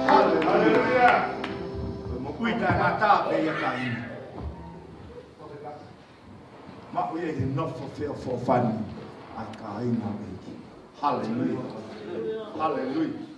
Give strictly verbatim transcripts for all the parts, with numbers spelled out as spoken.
Haleluia. Moʻui taʻengata pē ia, kāinga. Maʻu ia ʻi he nofo feʻofoʻofani ʻa e kāinga ʻo e ʻEiki. Haleluia. Haleluia.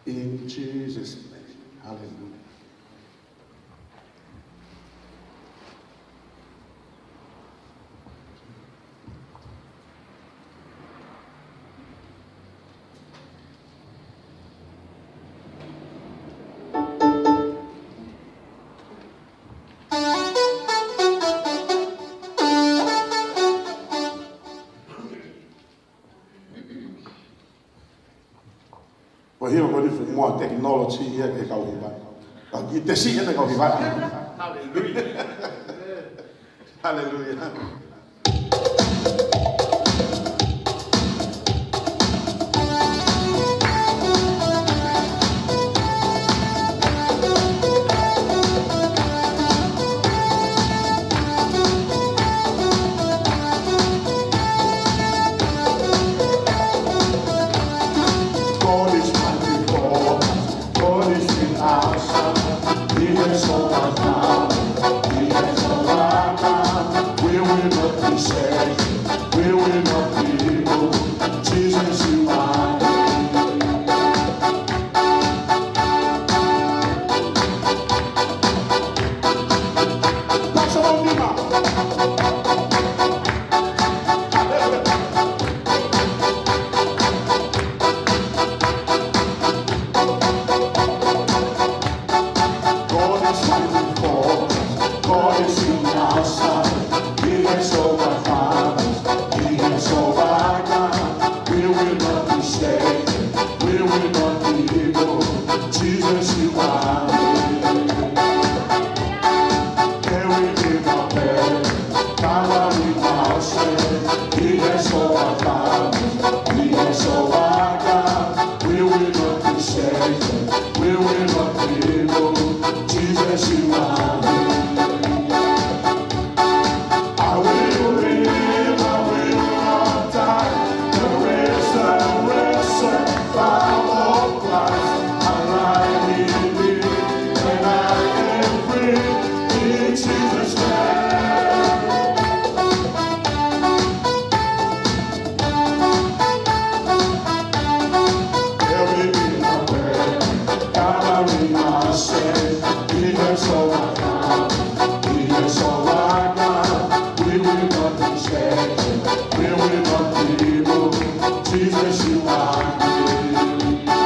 In Jesus' name. Hallelujah. Ko e hiva ko eni ʻoku fuʻu moa technology ia ki he kau hiva. Ka kiʻi tesi ʻeni kau hiva. Hallelujah. Hallelujah. God is mighty for us. God is in our side. He has overcome. He has overcome. We will not be shaken. We will not be moved. Jesus, you are. God is fighting for us. God is in our side. He has overcome us. He has overcome. We will not be shaken. We will not be moved. Jesus, you are here. Carry in our pain, cover in our shame. He has overcome. He has overcome. We will not be shaken. We will not be moved. Jesus, you are here. I will live, I will not die. The resurrection power of Christ, alive in me, and I am free in Jesus' name. Every Calvary, my Savior, He has overcome. He has overcome. We will not be shaken. We will not be moved. Jesus, you are here.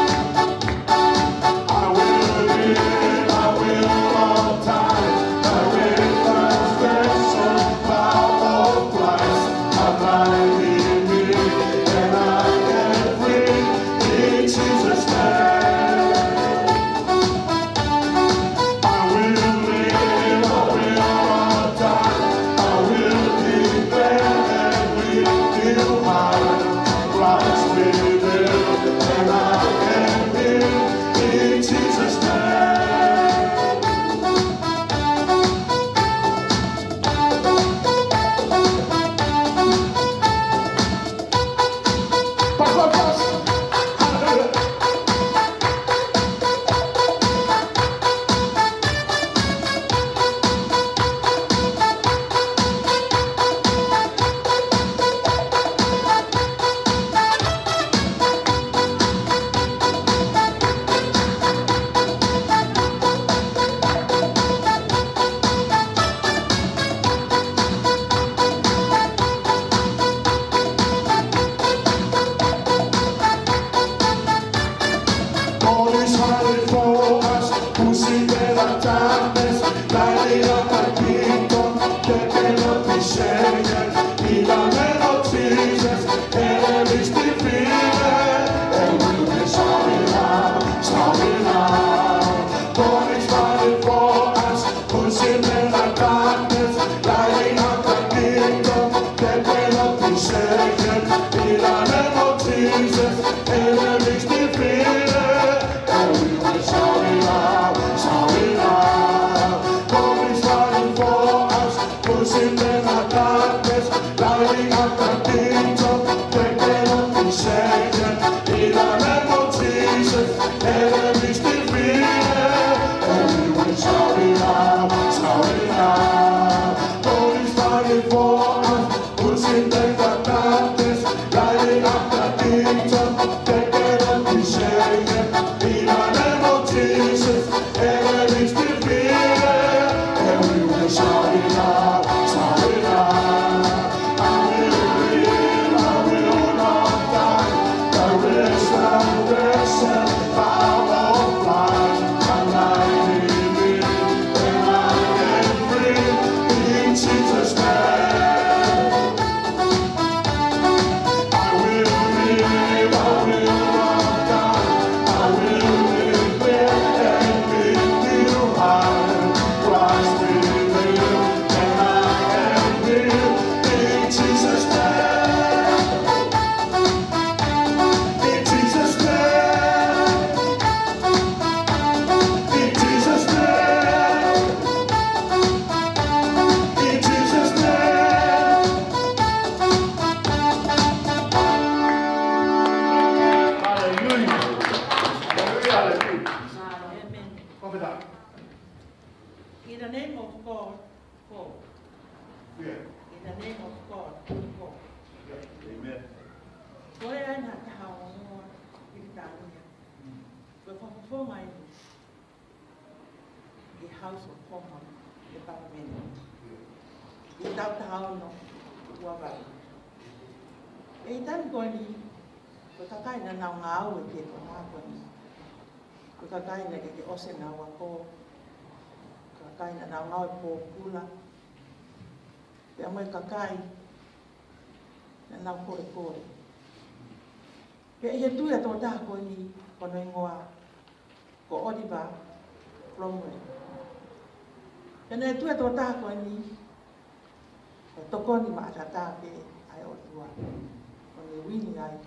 the name of God, go. Yeah. In the name of God, go. Amen. Ko e ʻai ha taha ʻo Hoʻo Pilitānia. Ko e fakafofonga ʻeni ʻi he House of Commons, ʻi he Palemene. ʻI he taʻu taha ono ua valu. ʻI he taimi ko eni, ko e kakai naʻa nau ngāue ki he konga ko eni, ko e kakai naʻe ʻikai ke ʻosi ʻenau ako, kakai naʻa nau ngāue pōpula, pea mo e kakai naʻa nau kolekole. Pea ʻi he tui ʻa e tokotaha ko eni, ko hono hingoa ko Oliver Cromwell. Pea naʻe tui ʻa e tokotaha ko eni, ko e tokoni maʻatā pē ʻa e ʻOtua, ʻo ne uini ai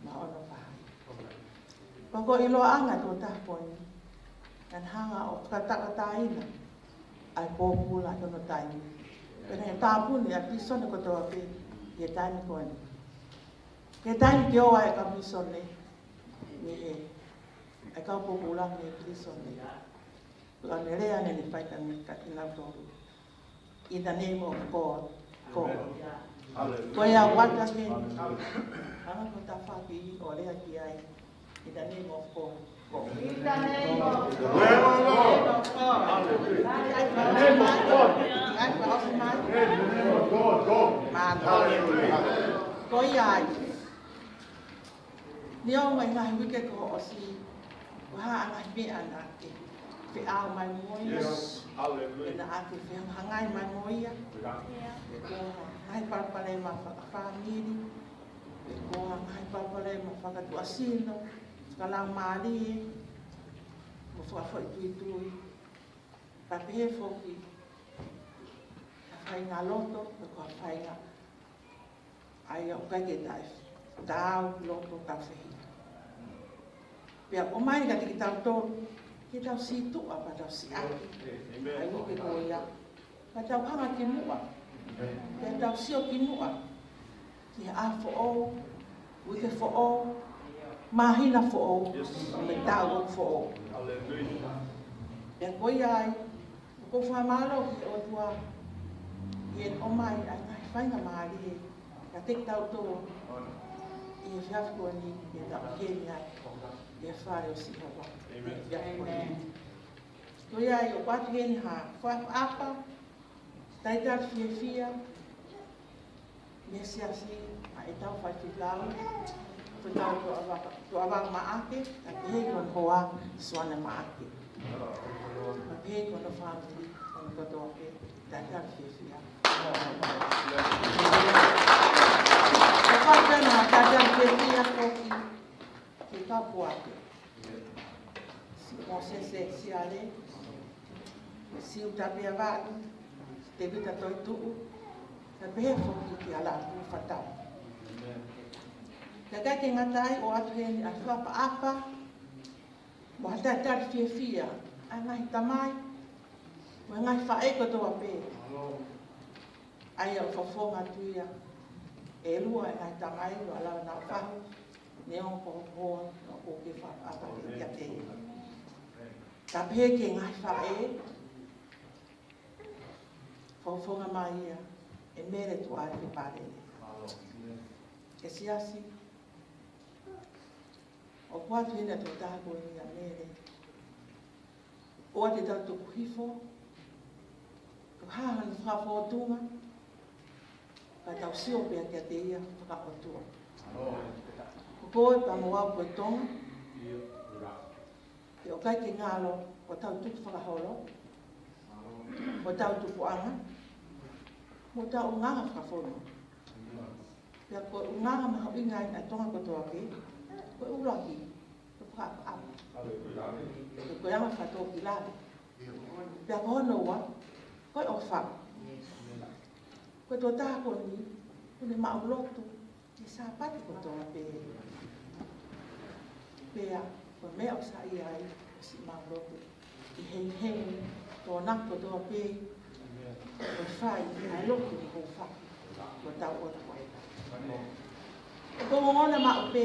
maʻa hono faʻahi. Pea ko e ʻiloʻanga ʻa e tokotaha ko eni, naʻa ne hanga ʻo fakatakaʻitaʻiaʻi ʻa e pōpula ʻi hono taimi. Pea naʻe tāpuni ʻa e pilīsone kotoa pē ʻi he taimi ko eni. Ko e taimi ke ō ai e kau pilīsone mei hē, ʻa e kau pōpula mei he pilīsone. Pea ne lea ʻo ne fai ʻaki kinautolu, "In the name of God, go." Amen. Hallelujah. Ko ia ʻoku ʻatā ke, hallelujah, hanga ʻo tafoki ʻo lea ki ai. In the name of God, go. In the name of God. Hallelujah. In the name of God. Mālō. Hallelujah. Ko ia ai. Neongo e ngaahi uike kuo ʻosi, ko e hā e ngaahi meʻa naʻa ke feʻao mai mo ia? Yes. Hallelujah. Naʻa ke fehangahangai mai mo ia? Yeah. Ko e ngaahi palopalema fakafāmili, ko e ngaahi palopalema fakatuʻasino, fakalaumālie, mo fakafoʻituitui. Pea pehē foki ha faʻahinga loto, pe ko ha faʻahinga ʻa ia ʻoku ʻikai ke tau, tau loto tau fehiʻa. Pea ʻomai kiate kitautolu ke tau situʻa pea tau siʻaki. Amen. ʻA e uike ko ia. Pea tau hanga ki muʻa. Pea tau sio ki muʻa ki he ʻaho foʻou, uike foʻou, māhina foʻou, yes, mo e taʻu foʻou. Hallelujah. Pea ko ia ai, ʻoku ou fakamālō ki he ʻOtua ʻi heʻene ʻomai ʻa e ngaahi faingamālie kiate kitautolu ʻi he efiafi ko eni ke tau ʻi heni ai ʻi he fale ʻo Sihova. Amen. ʻI he efiafi ko eni. Amen. Ko ia ai, ʻoku ʻoatu heni ha fakaʻapaʻapa, talitali fiefia, mei he siasi ʻa ʻetau faifekau, faifekau Tuʻavaka, Tuʻavaka Maʻake, kae pehē ki hono hoa, Suana Maʻake. Kae pehē ki hono fāmili, hono kotoa pē, talitali fiefia. Kae pehē ki hono talitali fiefia foki ki he kau poate. Siʻi Mōsese Siale, Siʻi Utapeavalu, Tēvita Toetuʻu, kae pehē foki kia Lātū Fatau. Kae ʻikai ke ngata ai, ʻoatu heni ʻa e fakaʻapaʻapa mo ha talitali fiefia ʻa e ngaahi tamai mo e ngaahi faʻē kotoa pē. ʻA ia ʻoku fakafofonga atu ia ʻe lua e ngaahi tamai, ʻoua lava naʻa fahu, neongo ko e hoa naʻa ku ke fakaʻapaʻapa kiate ia. Kae pehē ki he ngaahi faʻē, fakafofonga mai ia ʻe Mele Tuʻale Palele. ʻE siasi, ʻoku ʻoatu heni ʻa e tokotaha ko eni ʻa Mele. ʻOua te tau tuku hifo, ko e hā hano fakafōtunga, ka tau sio pē kiate ia fakaʻotua. Ko koe pea mo au ko e Tonga, pea ʻoku ʻikai ke ngalo hotau tukufakaholo, hotau tupuʻanga, mo hotau ʻulungaanga fakafonua. Pea ko e ʻulungaanga mahuʻinga ʻa e Tonga kotoa pē, ko e ʻuluaki, ko e fakaʻapaʻapa. Ko e anga fakatōkilalo. Pea ko hono ua, ko e ʻofa. Ko e tokotaha ko eni, ʻoku ne maʻulotu he Sāpate kotoa pē. Pea ko e meʻa ʻoku saiʻia ai, ʻosi maʻulotu ʻi he hengihengi, tōnaki kotoa pē, ʻo fai ʻa e lotu ʻoku fai, ko hotau ʻOtua. ʻOku ou ongona maʻu pē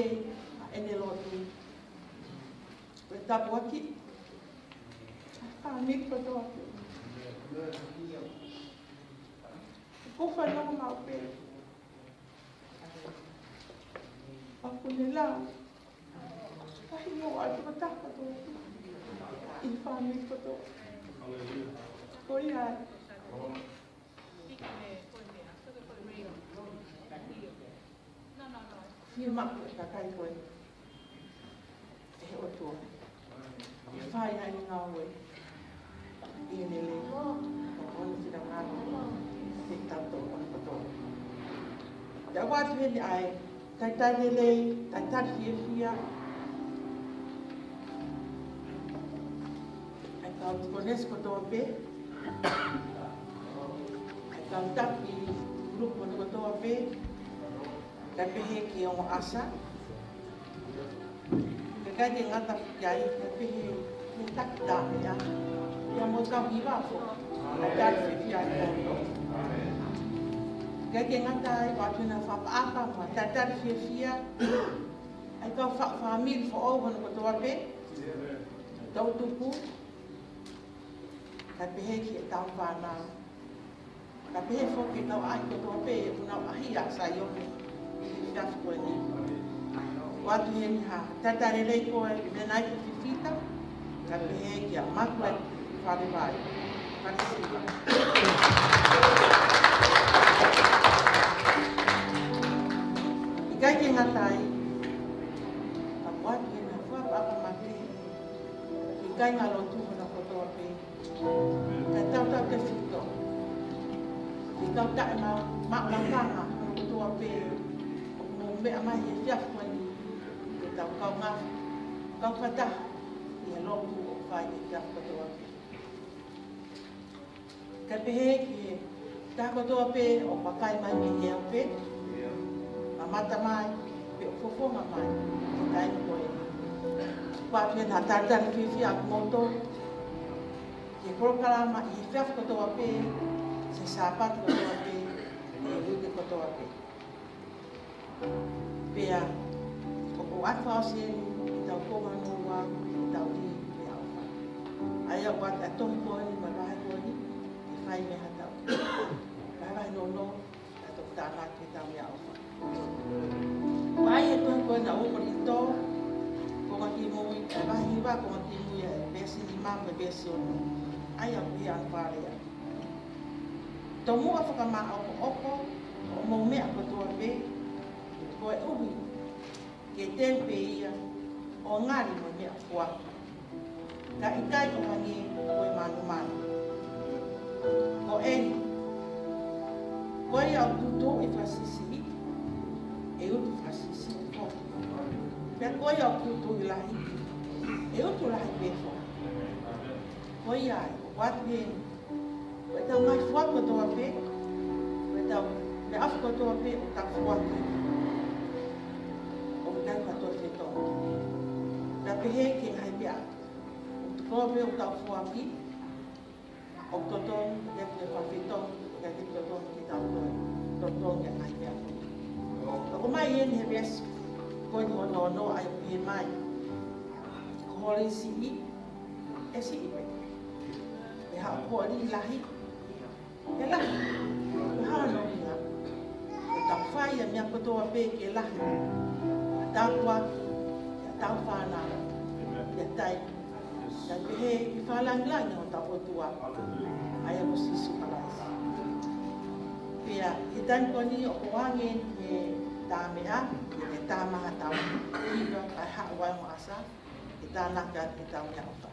ʻa ʻene lotu, ko e tāpuaki ʻa e fāmili kotoa pē. Ko e fanongo maʻu pē. ʻOku ne lau. Kahi mo ai ko taka to. ʻI he fāmili kotoa. Ko ia ai. Fiemaʻu e kakai ko ē ʻe he ʻOtua ke fai ai e ngāue ʻi he lelei, ʻo hono finangalo ʻiate kitautolu kotoa. Pea ʻoatu heni ʻa e talitali lelei, talitali fiefia ʻa e kau tikonesi kotoa pē, ʻa e kau taki kulupu kotoa pē, kae pehē ki he ongo ʻasa. Kae ʻikai ke ngata ki ai, kae pehē ki he taki tā meʻa. Pea mo e kau hiva foki. Talitali fiefia ai kimoutolu. Kae ʻikai ke ngata ai, ʻoatu heni ha fakaʻapaʻapa mo e talitali fiefia ʻa e kau fa-, fāmili foʻou hono kotoa pē. Tau tupu. Kae pehē ki heʻetau fānau. Kae pehē foki ki he kau ʻaʻahi kotoa pē ʻoku nau ʻaʻahi ʻa Saione ʻi he efiafi ko eni. ʻOatu heni ha talitali lelei ko e meʻa naʻe fifita, kae pehē kia Makueti Falevai. Kae siva. ʻIkai ke ngata ai, ka ʻoatu heni ha fakaʻapaʻapa makehe ki he kāingalotu hono kotoa pē. Kae tautautefito ki he kau taʻe ma-, ma-, maʻu lakanga hono kotoa pē ʻoku mou meʻa mai he efiafi ko eni, ke tau kaungā, kau fakataha ʻi he lotu ʻoku fai he efiafi kotoa pē. Kae pehē ki he taha kotoa pē ʻoku vakai mai mei he ʻea pē, mamata mai, pe ʻoku fofonga mai he taimi ko eni. ʻOatu heni ha talitali fiefia ʻa kimoutolu ki he polokalama ʻi he efiafi kotoa pē, he Sāpate kotoa pē, he uike kotoa pē. Pea ʻoku ou fakaʻosi eni ʻetau konga hono ua, ʻetau lī meʻaʻofa. ʻA ia ʻoku ʻoatu ʻa e tohi ko eni mo e vahe ko eni ke fai mei ai haʻatau vahevahe nounou, ʻa e toki tānaki ʻetau meʻaʻofa. Pea ʻi he tohi ko eni ʻa ua Kolinitō, konga kimui, ʻa e vahe hiva, konga kimui, ʻa e veesi nima mo e veesi ono. ʻA ia ʻoku pehē ʻa hono fakalea: Tomuʻa fakamāʻopoʻopo hoʻomou meʻa kotoa pē, koeʻuhi ke teu pē ia ʻo ngali mo e meʻafoaki, kae ʻikai ʻo hangē ko e manumanu. Ko eni, ko ia ʻoku tuʻutuʻuni fakasiʻisiʻi, ʻe utu fakasiʻisiʻi foki. Pea ko ia ʻoku tuʻutuʻuni lahi, ʻe utu lahi pē foki. Ko ia ai, ʻoku ʻoatu heni, ko ʻetau ngaahi foaki kotoa pē, ko ʻetau meʻaʻofa kotoa pē ʻoku tau foaki, ʻoku ʻikai ko ha toe fetongi. Pea pehē ki he ngaahi meʻa kotoa pē ʻoku tau foaki, ʻoku totonu ia ke fakafetongi, ʻikai ke totonu ke tau toe totongi ʻa e ngaahi meʻa ko ē. Ka ʻoku ʻomai eni he veesi ko eni hono ono, ʻa ia ʻoku pehē mai: Ko e holi siʻi, ʻe siʻi pē. Pea ko e holi lahi, ʻe lahi. Ko e hā hono ʻuhinga? Ko ʻetau fai ʻa e meʻa kotoa pē ke lahi, ʻa e tāpuaki ki heʻetau fānau, ki he taimi, kae pehē ki he fakalangilangi ʻo hotau ʻOtua, ʻa ia ko Sīsū Kalaisi. Pea ʻi he taimi ko eni ʻoku ʻoange eni he tā meʻa, he tā maha tau hiva kae haʻu ai mo ʻasa, ke tānaki atu ʻetau meʻaʻofa.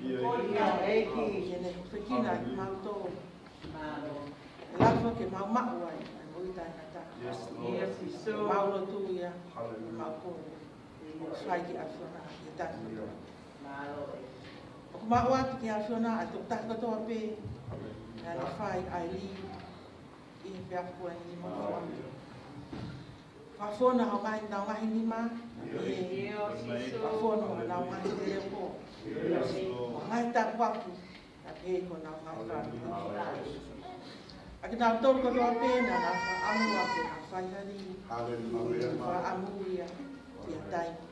Ko ia ʻEiki. Ke ne hūfekina kimautolu. Mālō. ʻE lava ke mau maʻu ai ʻa e moʻui taʻengata. Yes, Lord. Yes, Lord. Mau lotu ia. Hallelujah. Mau kole. Fai ki he ʻAfiona ke taki. Mālō. ʻOku mau ʻoatu ki he ʻAfiona ʻa e tokotaha kotoa pē naʻa ne fai ʻa e lī ʻi he peau ko eni mo fua. Fakafonu honau ngaahi nima, ʻio, Sīsū. Fakafonu honau ngaahi telepo. Yes, Lord. Ngaahi tāpuaki, ʻa pehē ko honau ngaahi fāmili. Hallelujah. ʻA kinautolu kotoa pē naʻa nau fakaʻamu ʻa ke nau fai ha lī. Hallelujah. Fakaʻamu ia ki ha taimi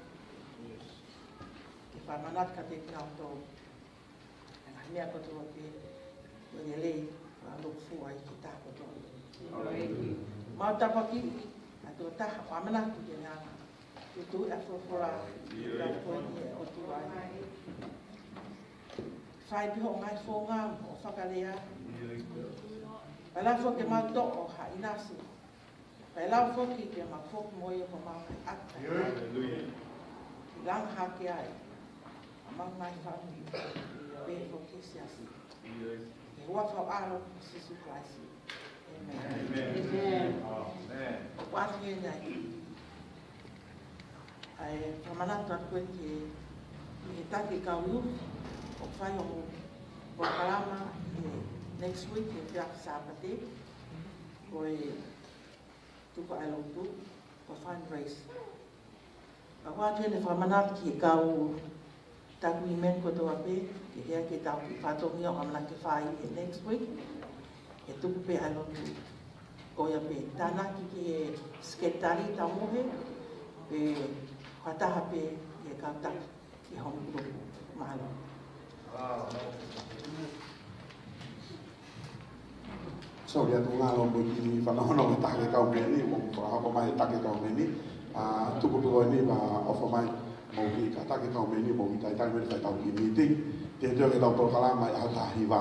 ke fakamanatu kiate kinautolu ʻa e ngaahi meʻa kotoa pē, ʻo e lelei, ʻa e lotu fua ʻi he taha kotoa pē. Mau tāpuakiʻi ʻa e tokotaha ʻoku ʻamanaki ke ne hanga ʻo tuʻu ʻa e folofola, ʻa e folofola ʻa e ʻOtua. Fai pē hoʻo ngaahi founga mo hoʻo fakalea. Pea lava foki ke mau toʻo ha ʻinasi. Pea lava foki ke mau foki mo ia ko homau ngaahi ʻata. Hallelujah. Ke langa hake ai ʻa homau ngaahi fāmili, pea foki siasi. Yes. Ke ua fau aro Sīsū Kalaisi. ʻĒmeni. ʻĒmeni. ʻĒmeni. ʻĒmeni. ʻOatu eni ʻa e fakamanatu atu ko eni ki he taki kau ʻi ʻoku fai hoʻomou polokalama he next week, he efiafi Sāpate, ko e tuku ʻa e lotu, ko e fundraise. Ka ʻoatu eni e fakamanatu ki he kau taki hīmeni kotoa pē, ke hea ke tau kiʻi fatongia ʻoku ʻamanaki ke fai he next week, he tuku pē ʻa e lotu. Ko ia pē, tānaki ki he sekelitali, Taumohe, pea ko ha taha pē ki he kau taki ʻi hono kulupu. Mālō. Sorry, ʻatu ngalo mo e kiʻi fanongo mo e taki kau hīmeni, mo fakahoko mai e taki kau hīmeni. ʻA, tuku pē ko eni, pea ʻofa mai mo e kiʻi kātaki kau hīmeni, mo e kiʻi talitali mai fai ʻetau kiʻi mītingi. Te teu ke tau polokalama ʻi he ʻaho taha hiva.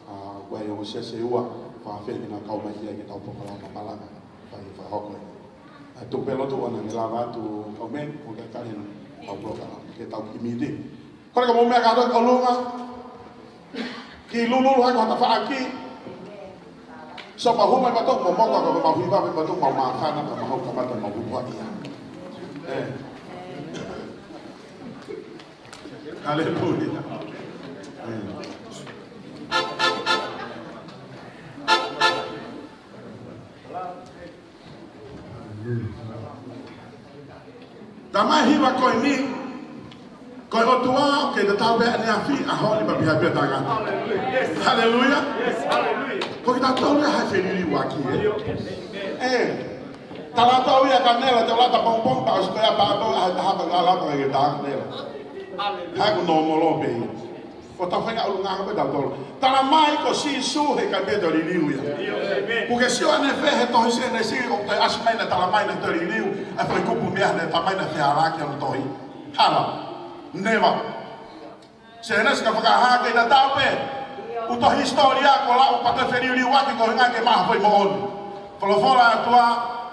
ʻA, ko e ongo siasi ʻe ua, fakaafeʻi ke nau kau mai ki ai ke tau polokalama malanga. Fai fakahoko eni. ʻA, tuku pē lotu ʻoua naʻa ke lava atu kau hīmeni, mo e kiʻi talitali ʻetau polokalama, ke tau kiʻi mītingi. Kole ka mou meʻa kātoa ki ʻolunga. Kiʻi lulululu hake ho tafaʻaki. So mau hū mai mautolu mo moka ko mau hiva mai mautolu mau māfana ka mau kamata mau hupuaʻi ia. ʻĒ. Haleluia. ʻĒ. Tamai, hiva ko eni, ko e ʻOtua ʻoku kei tatau pē ʻaneafi, ʻaho ni pea pehē pē ʻo taʻengata. Haleluia. Ko kitautolu ia ʻa e feliliuaki, ē? ʻĒ. Tala atu ia Kanela, te u lata pongipongi, pea ʻosi ko ia pāpau, ʻa e taha pē ʻa e lata ke tā Kanela. Hangē ko e nōmolo pē ia. Ko ʻetau feinga ʻulungaanga pē tautolu. Tala mai ko Sīsū he ʻikai pē toe liliu ia. ʻĒmeni. Kuo ke sio ʻanefē he tohi Sēnesi ʻoku toe ʻasi mai naʻe tala mai naʻe toe liliu ʻa e foʻi kupu meʻa naʻe tala mai naʻe fehālaaki hono tohi? Hala. Never. Sēnesi ka fakahā kei tatau pē. ʻOku tohi hisitōlia ko e lau pē toe feliliuaki ko e ʻuhinga ke maʻu ha foʻi moʻoni. Folofola ʻa e ʻOtua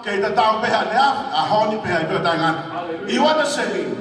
kei tatau pē ʻaneafi, ʻaho ni pea pehē ʻo taʻengata. You are the same.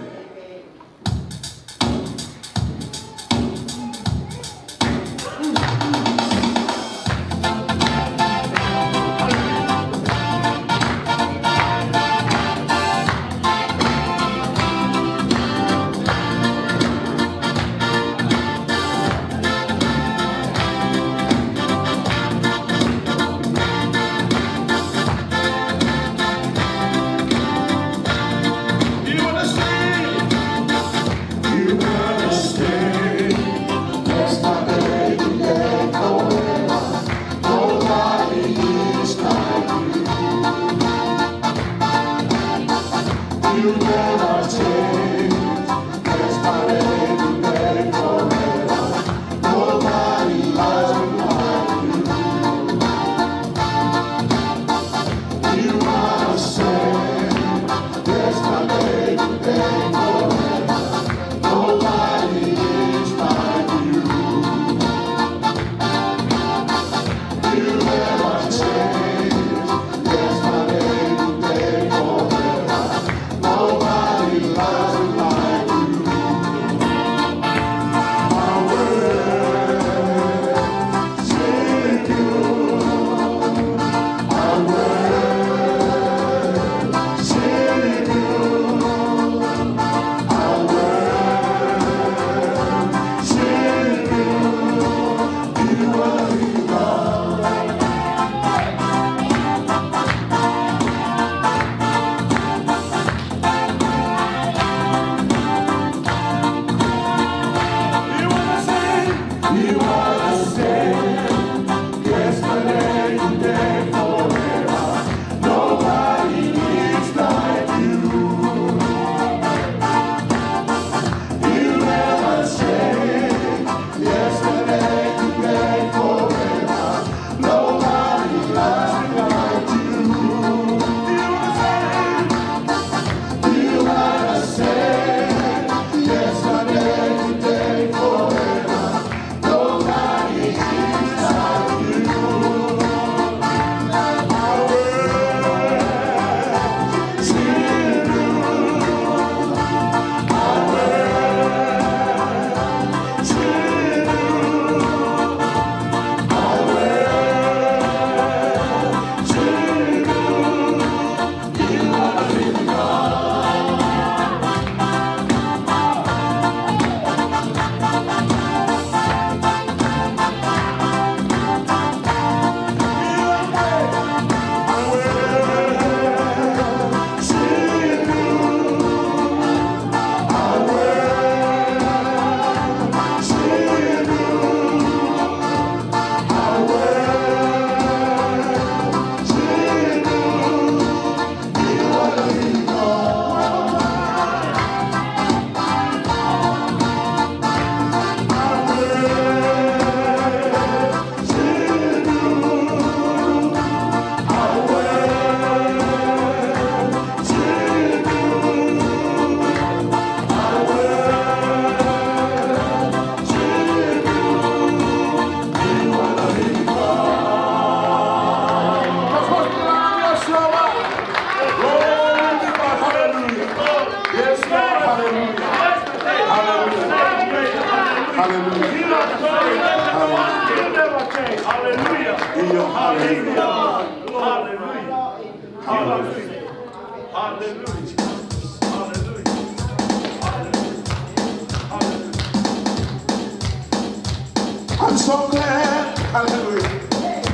I'm so glad. Hallelujah.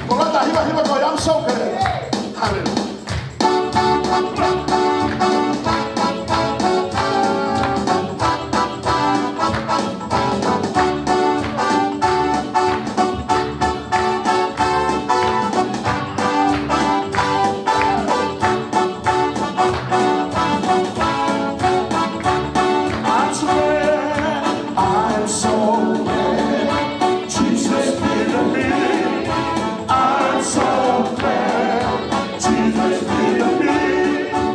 Kolata, hiva, hiva, ko e I'm so glad. Hallelujah. I'm so glad, I'm so glad Jesus did it for me. I'm so glad Jesus did it for me.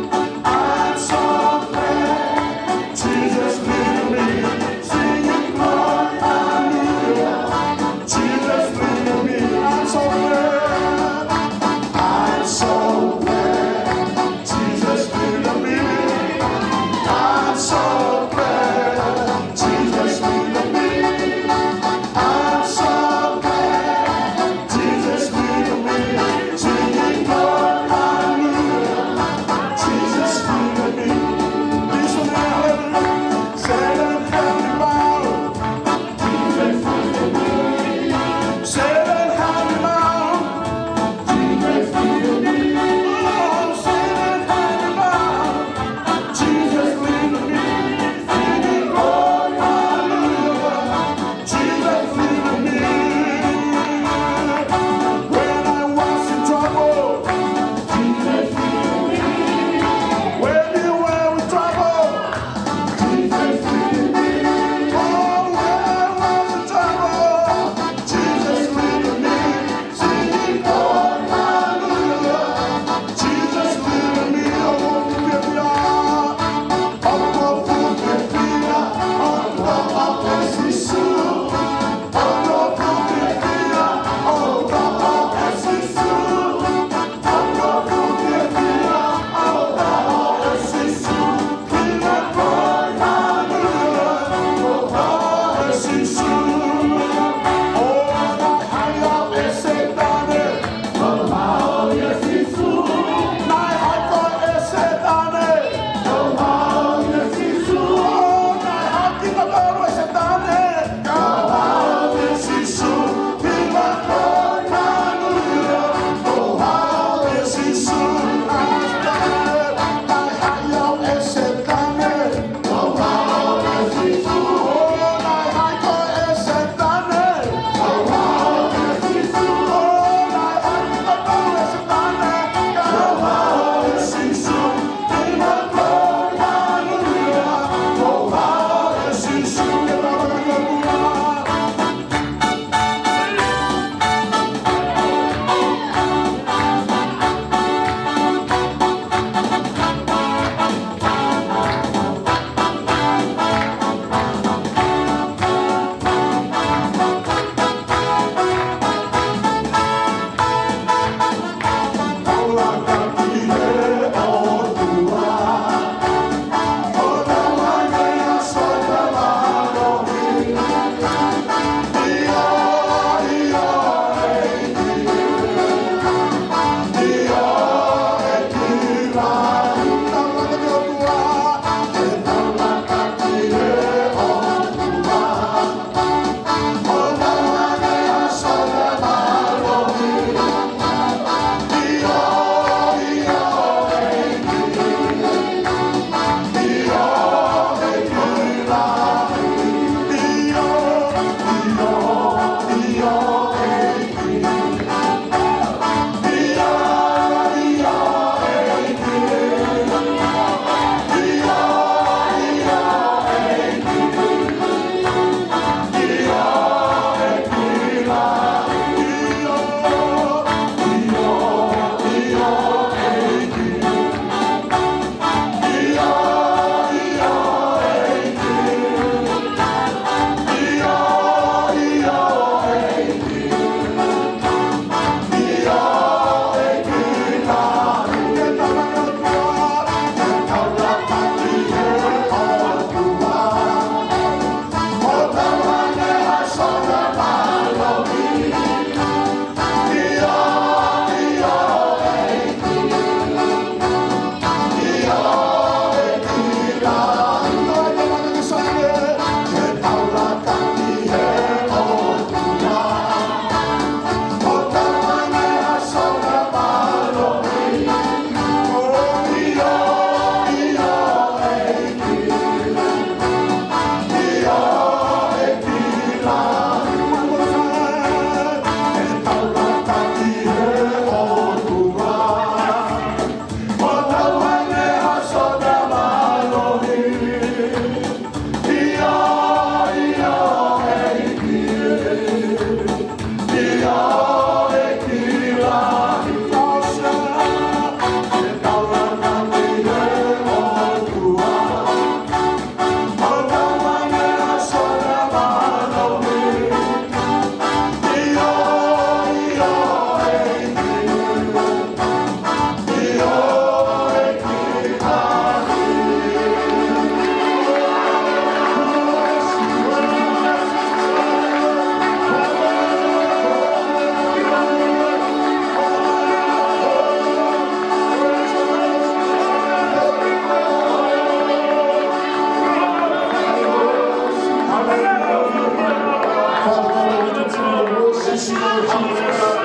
We worship you, Lord Jesus.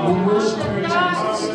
We worship you, Jesus.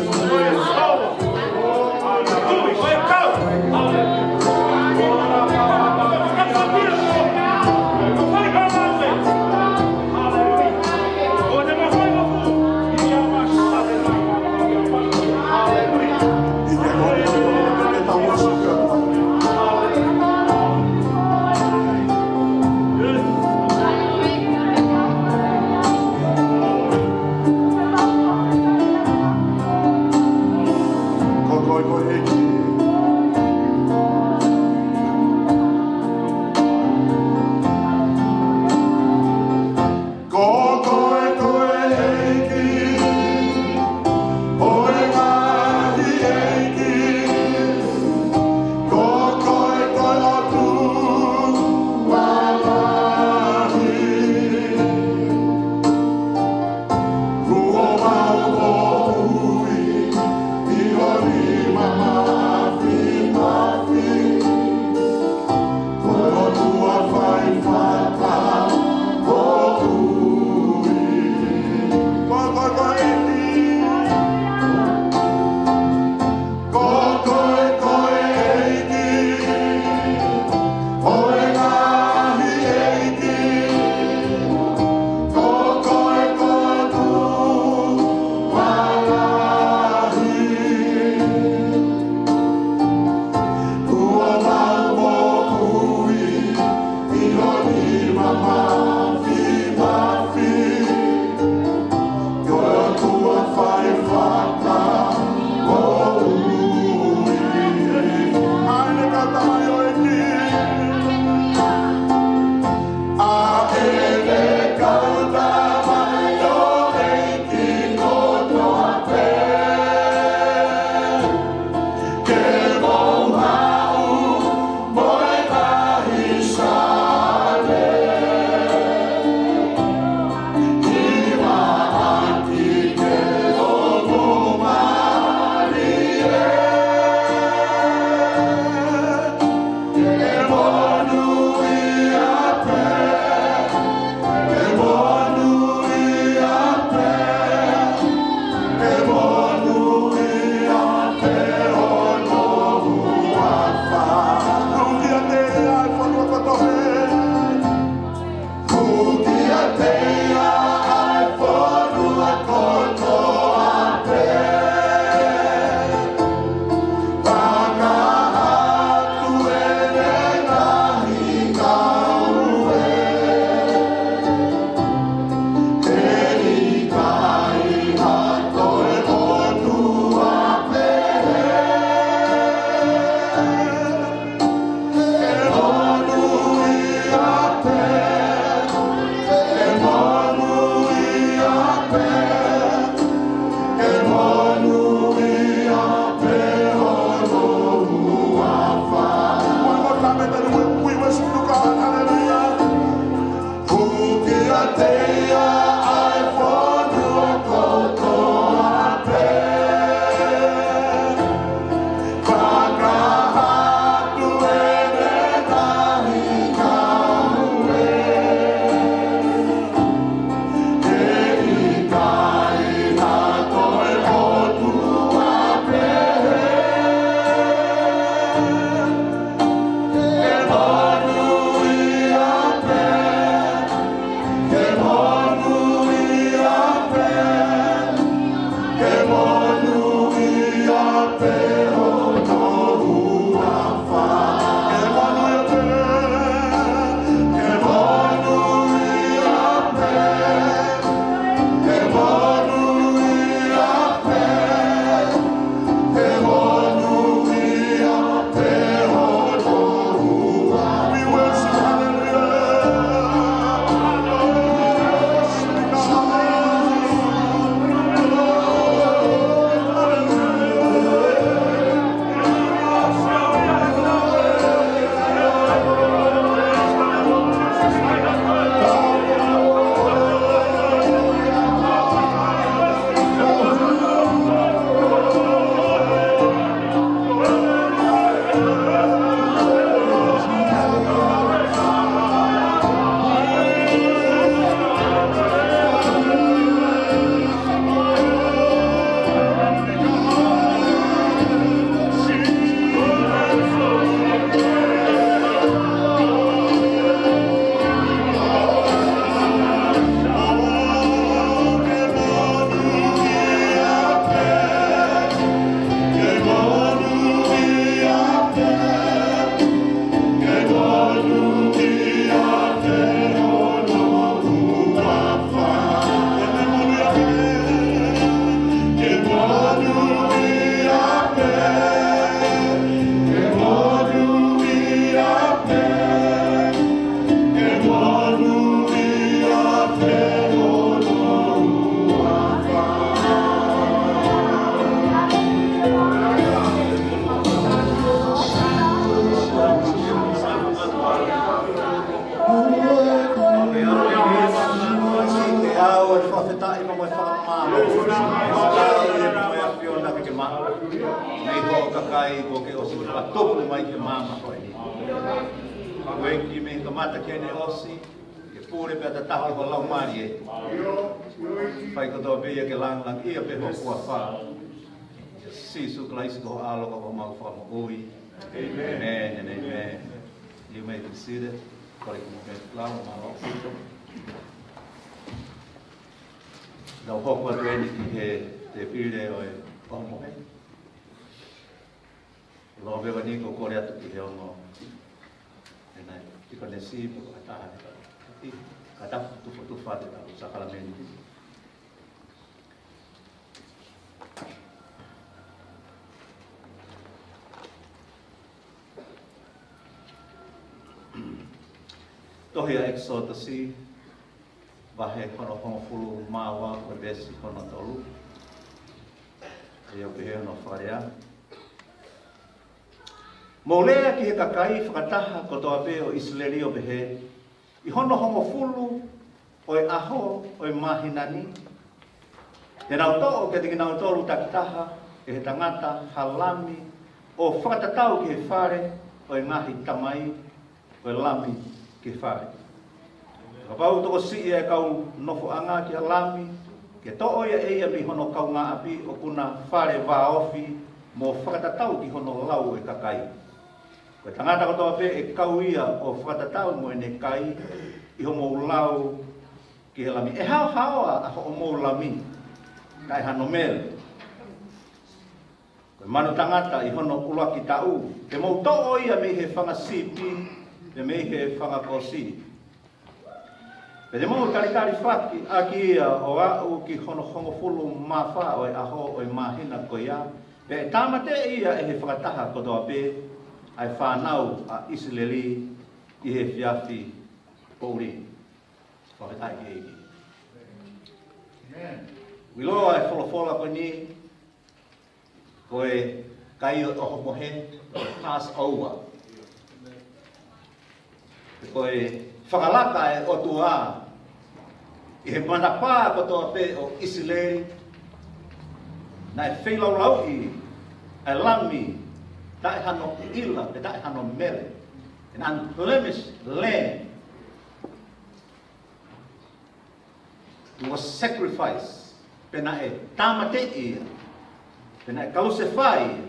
Kae ʻoua ke ʻosi fakatupu mai ki māmani ko eni. Kuo ʻEiki, mei he kamata ki heʻene ʻosi, ke pule pea tataki ho Laumālie. Fai kotoa pē ia ke langilangiʻia pē ho huafa. Sīsū Kalaisi ko ho ʻAlo ka ko homau Fakamoʻui. Amen and amen. You may be seated. Kole ke mou kei lau, mālō ʻaupito. Tau hoko atu eni ki he tēpile ʻo e ʻohomohe. Lōpea ni ko e kole atu ki he ongo ʻena tikonesi pe ko ha taha ʻe kātaki tufotufa atu ʻetau sākalamēniti. Tohi ʻa ʻEkisoto, vahe hono hongofulu mā ua, ko e veesi hono tolu. ʻOku pehē hono fakalea: Mou lea ki he kakai fakataha kotoa pē ʻo ʻIsileli ʻo pehē, ʻI hono hongofulu ʻo e ʻaho ʻo e māhina ni, te nau toʻo kiate kinautolu takitaha ʻe he tangata ha lami ʻo fakatatau ki he fale ʻo e ngaahi tamai, ko e lami ki he fale. Kapau ʻoku tokosiʻi ʻa e kau nofoʻanga ki ha lami, ke toʻo ia ʻe ia mei hono kaungāʻapi ʻoku na fale vāofi mo fakatatau ki hono lau ʻo e kakai. Ko e tangata kotoa pē ʻe kau ia ʻo fakatatau mo ʻene kai ʻi hoʻomou lau ki he lami, ʻe haohaoa ʻa hoʻomou lami, kae hano mele. Ko e manu tangata ʻi hono ʻuluaki taʻu, te mou toʻo ia mei he fanga sipi, pe mei he fanga kosi. Pea te mou talitali faki ʻaki ia ʻo aʻu ki hono hongofulu mā fā ʻo e ʻaho ʻo e māhina ko ia, pea ʻe tāmateʻi ia ʻe he fakataha kotoa pē ʻa e fānau ʻa ʻIsileli ʻi he efiafi poʻuli. Fakafetaʻi ki he ʻEiki. ʻOku ʻiloa ʻa e folofola ko eni, ko e kai ʻo e ʻohomohe, Passover. Ko e fakalaka ʻa e ʻOtua ʻi he matapā kotoa pē ʻo ʻIsileli, naʻe feilaulauʻi ʻa e lami taʻe hano ʻila, pe taʻe hano mele. An unblemished lamb. It was sacrifice. Pea naʻe tāmateʻi ia. Pea naʻe kalusefai ia.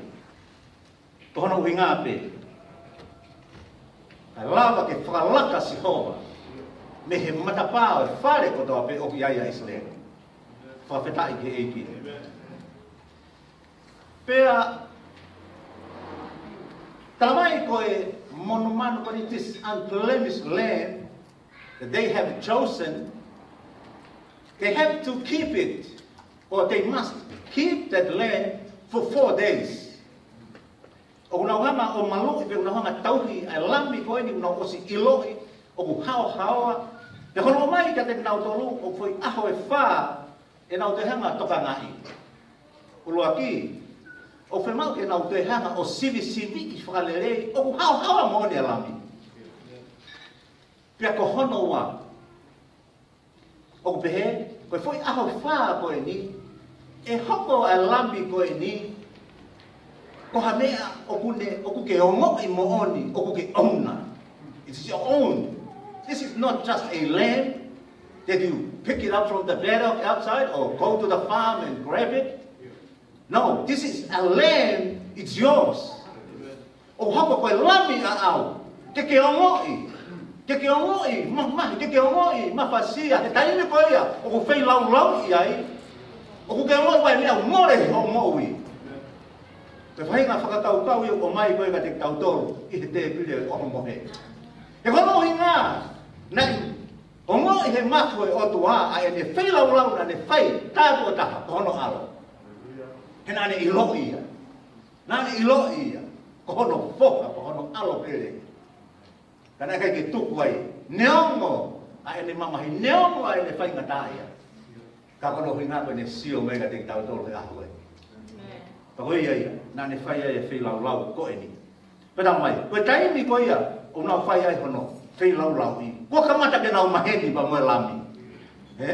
Ko hono ʻuhinga pē, kae lava ke fakalaka Sihova mei he matapā ʻo e fale kotoa pē ʻoku ʻi ai ʻa ʻIsileli. Fakafetaʻi ki he ʻEiki. Pea talamai ko e monumanu ko eni, this unblemished lamb that they have chosen, they have to keep it, or they must keep that lamb for four days. ʻOku nau hanga ʻo maluʻi, pe ʻoku nau hanga ʻo tauhi ʻa e lami ko eni ʻoku nau ʻosi ʻiloʻi ʻoku haohaoa. Pea ko hono ʻomai kiate kinautolu ʻoku foʻi ʻaho ʻe fā ʻenau toe hanga ʻo tokangaʻi. ʻUluaki, ʻoku fiemaʻu ke nau toe hanga ʻo sivisiviʻi fakalelei ʻoku haohaoa moʻoni ʻa e lami. Pea ko hono ua, ʻoku pehē, ko e foʻi ʻaho fā ko eni, ʻe hoko ʻa e lami ko eni ko ha meʻa ʻoku ne, ʻoku ke ongoʻi moʻoni ʻoku ke ʻouna. It's your own. This is not just a lamb that you pick it up from the paddock outside or go to the farm and grab it. No, this is a lamb, it's yours. ʻOku hoko ko e lami ʻaʻau. Ke ke ongoʻi. Ke ke ongoʻi mamahi, ke ke ongoʻi mafasia he taimi ko ia ʻoku feilaulauʻi ai. ʻOku ke ongoʻi ʻoku ʻi ai e meʻa ʻoku mole hoʻo moʻui. Ko e faʻahinga fakakaukau ia ʻoku ʻomai ko ē kiate kitautolu ʻi he tēpile ʻohomohe. He ko hono ʻuhinga, naʻe ongoʻi he mafu ʻo e ʻOtua ʻa ʻene feilaulau naʻa ne fai, tāpuaki taha, ko hono ʻAlo. He naʻa ne ʻiloʻi ia. Naʻa ne ʻiloʻi ia ko hono Foha, ko hono ʻAlo pele. Ka naʻe ʻikai ke tuku ai, neongo ʻa ʻene mamahi, neongo ʻa ʻene faingataʻaʻia. Ka ko hono ʻuhinga ko ʻene sio mai kiate kitautolu he ʻaho ko ē. Pea ko ia ia naʻa ne fai ai e feilaulau ko eni. Pea talamai, ko e taimi ko ia ʻoku nau fai ai hono feilaulauʻi, kuo kamata ke nau maheni pea mo e lami. Hē?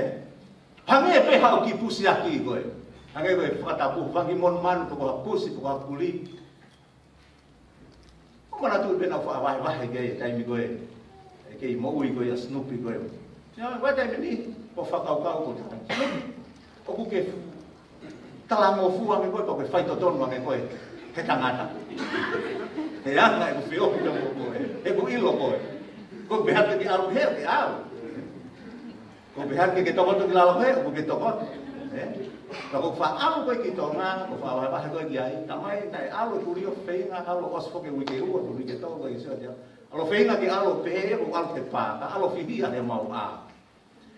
Hangē pē haʻo kiʻi pusiaki ko ē. Hangē ko e fakatapu, fanga kiʻi monumanu, pe ko ha pusi, pe ko ha puli. Ko ʻena tuʻu pē ʻenau faʻa vahevahe ki he taimi ko ē ʻe kei moʻui ko ē ʻa Snoopy ko ē. Sio, ko e taimi ni, ko e fakakaukau ko e taha. Snoopy, ʻoku ke fu-, talangofua ange koe, pea ʻoku ke faitotonu ange koe he tangata. He anga ʻeku feohi mo koe, ʻeku ʻilo koe. Ko e pehē ke ʻalu he, ke ʻalu. Ko e pehē ke ke tokoto ki lalo he, ʻoku ke tokoto. Ē? Ka ko e faʻa ʻalu koe ki Tonga, ko e faʻa vahevahe koe ki ai, talamai naʻe ʻalu e kulio feinga, ʻalu ʻosi foki e uike ua, ko e uike tolu, ko e sio atu. ʻAlu feinga ke ʻalu pē, ko e ʻalu ke pā, ka ʻalu fihia he mau ʻā.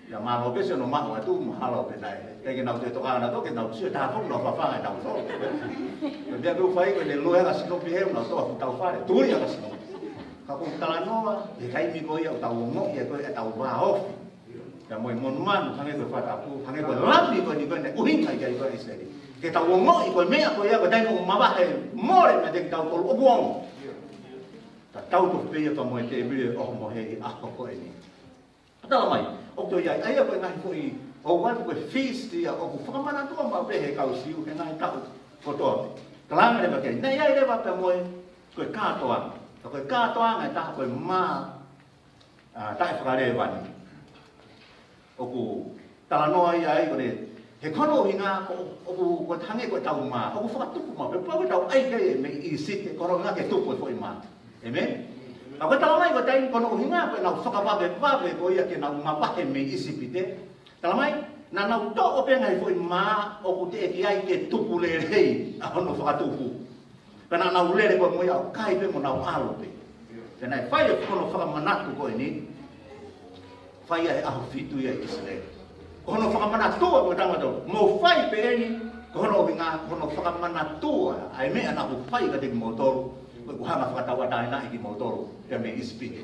Ia mālō pē siʻono maʻu atu, mahalo pē naʻe. ʻIkai ke nau toe tokanga nautolu, ke nau sio taha foki nau fafanga ʻenau tō. Ko e meʻa pē ʻoku fai ko ʻene lue ʻa Snoopy he, nau toʻo ʻa e fuʻu tau fale, tuli ʻa Snoopy. Ka ko e talanoa, he taimi ko ia ʻoku tau ongoʻi ʻe koe ʻetau vāofi. Ia mo e monumanu, hangē ko e fakatapu, hangē ko e lami ko eni ko eni, ʻuhinga ia ʻi he ʻIsileli. Ke tau ongoʻi ko e meʻa ko ia, ko e taimi ʻoku mavahe mole meiate kitautolu ʻoku ongo. Tatau tofu pē ia pea mo e tēpile ʻohomohe ʻi he ʻaho ko eni. Talamai, ʻoku toe ʻi ai, ʻa ia ko e ngaahi foʻi, ʻoku ʻi ai ko e feast ia, ʻoku fakamanatua maʻu pē he kau Siu, he ngaahi taʻu kotoa pē. Talanga leva ki ai, naʻe ʻi ai leva pea mo e, ko e kātoanga. Ka ko e kātoanga ʻe taha ko e mā, ʻa, taʻefakalēvani. ʻOku talanoa ia ai ko ē, he ko hono ʻuhinga ko, ʻoku, ko e hangē ko ʻetau mā, ʻoku fakatupu maʻu pē, pau ke tau ʻai ki ai mei ʻIsite, ko hono ʻuhinga ke tupu e foʻi mā. ʻĒmeni? Ka ko e talamai ko e taimi ko hono ʻuhinga ko ʻenau fakavavevave ko ia ke nau mavahe mei ʻIsipite. Talamai, naʻa nau toʻo pē ngaahi foʻi mā ʻoku teʻeki ai ke tupu lelei ʻa hono fakatupu. Pea naʻa nau lele ko ē mo ia ʻo kai pē mo nau ʻalu pē. Pea naʻe fai e fono fakamanatu ko eni, fai ia he ʻaho fitu ia ʻi ʻIsileli. Ko hono fakamanatua ko e tangata, mou fai pē eni, ko hono ʻuhinga, ko hono fakamanatua ʻa e meʻa naʻa ku fai kiate kimoutolu, ko ʻeku hanga fakatauʻatāinaʻi kimoutolu, pea mei ʻIsipite.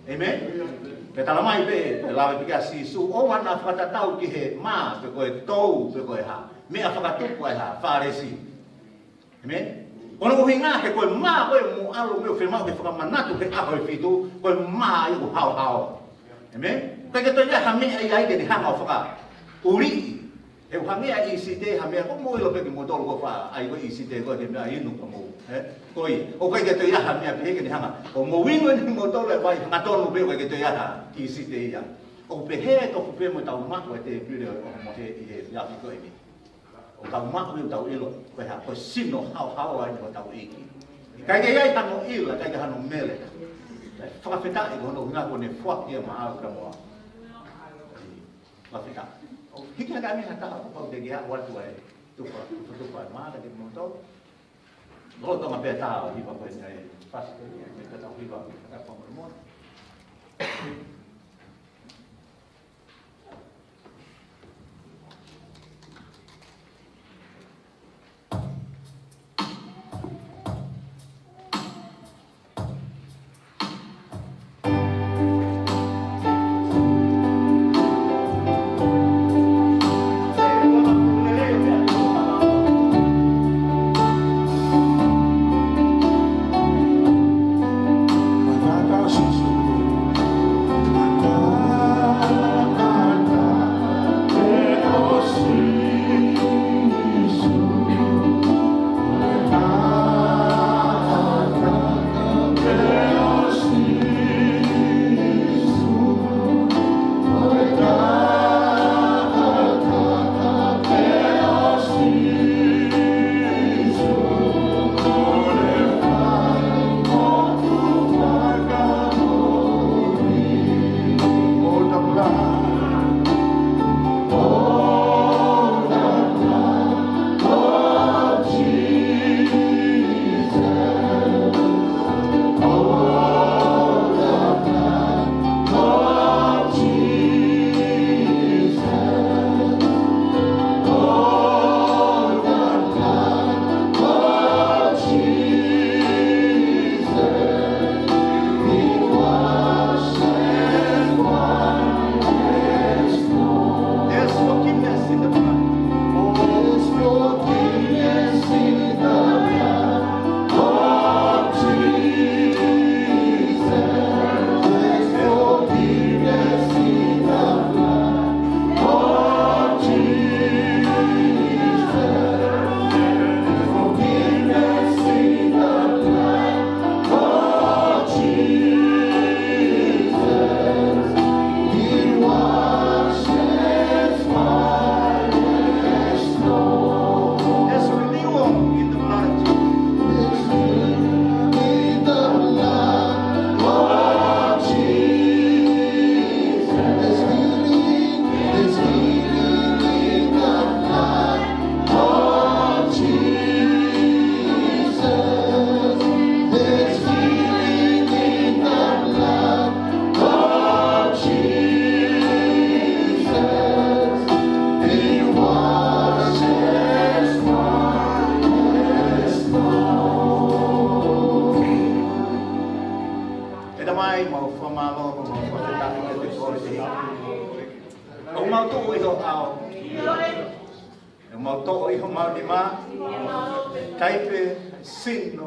ʻĒmeni? Pea talamai pē, pea lave pē ki ai ʻa Sīsū, ʻoua naʻa fakatatau ki he mā, pe ko e tou, pe ko e hā. Meʻa fakatupu ʻa e hā, Fālesi. ʻĒmeni? Ko hono ʻuhinga he ko e mā ko ē mou ʻalu mei ʻo fiemaʻu ke fakamanatu he ʻaho ʻe fitu, ko e mā ia ʻoku haohaoa. ʻĒmeni? ʻIkai ke toe ʻi ai ha meʻa ia ai ke ne hanga ʻo fakaʻuliʻi. He ʻoku hangē ʻa ʻIsite ha meʻa, ʻoku mou ʻilo pē kimoutolu ko e fā, ʻa ia ko ʻIsite ko e meʻa inu ka mou. Ē? Ko ia, ʻoku ʻikai ke toe ʻi ai ha meʻa pehē ke ne hanga. ʻOku mou inu eni kimoutolu e vai hangatonu pē ʻoku ʻikai ke toe ʻi ai ha ʻIsite ia. ʻOku pehē tofu pē mo ʻetau maʻu e tēpile ʻohomohe ʻi he efiafi ko eni. ʻOku tau maʻu ʻi heʻetau ʻilo, ko e hā, ko e sino haohaoa ʻeni hotau ʻEiki. ʻIkai ke ʻi ai hano ʻila, ʻikai ke hano mele. Fakafetaʻi ko hono ʻuhinga ko ʻene foaki ia maʻau ka moa. Fakafetaʻi. Hiki hake ʻeni ha taha, kuo pau ke ke aʻu atu ai. Tufa, tufa, tufa, mā, ka ke moto. Lolotonga pē taha ʻo hiva ko eni ai, fasi ko eni ai, mei he taha ʻo hiva, ka pau mo. Tamai, mau fakamālō, mau fakafetaʻi kiate koe. ʻOku mau tuʻu ʻi ho ʻao. ʻOku mau toʻo ʻi homau nima taipe sino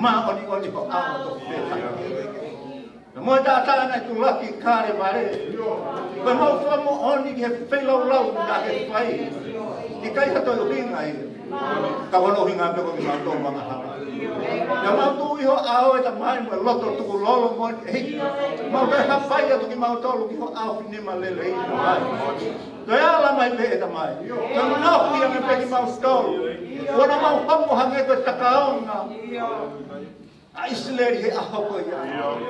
māʻoniʻoni ho ʻao ʻo tofu pē taha. Pea mo e taʻataʻa naʻe tulaki ʻi Kalevale, ko ʻemau fakamoʻoni ki he feilaulau naʻa ke fai. ʻIkai ha toe ʻuhinga ia, ka ko hono ʻuhinga pē ko kimautolu angahala. Pea mau tuʻu ʻi ho ʻao, ʻe Tamai, mo e loto tukulolo mo e ʻEiki. Mau toe hapai atu kimautolu ki ho ʻao finima lelei, Tamai. Toe ala mai pē, ʻe Tamai. Toe nofo ange pē kimautolu. ʻOua naʻa mau hoko hangē ko e takaonga ʻa ʻIsileli he ʻaho ko ia.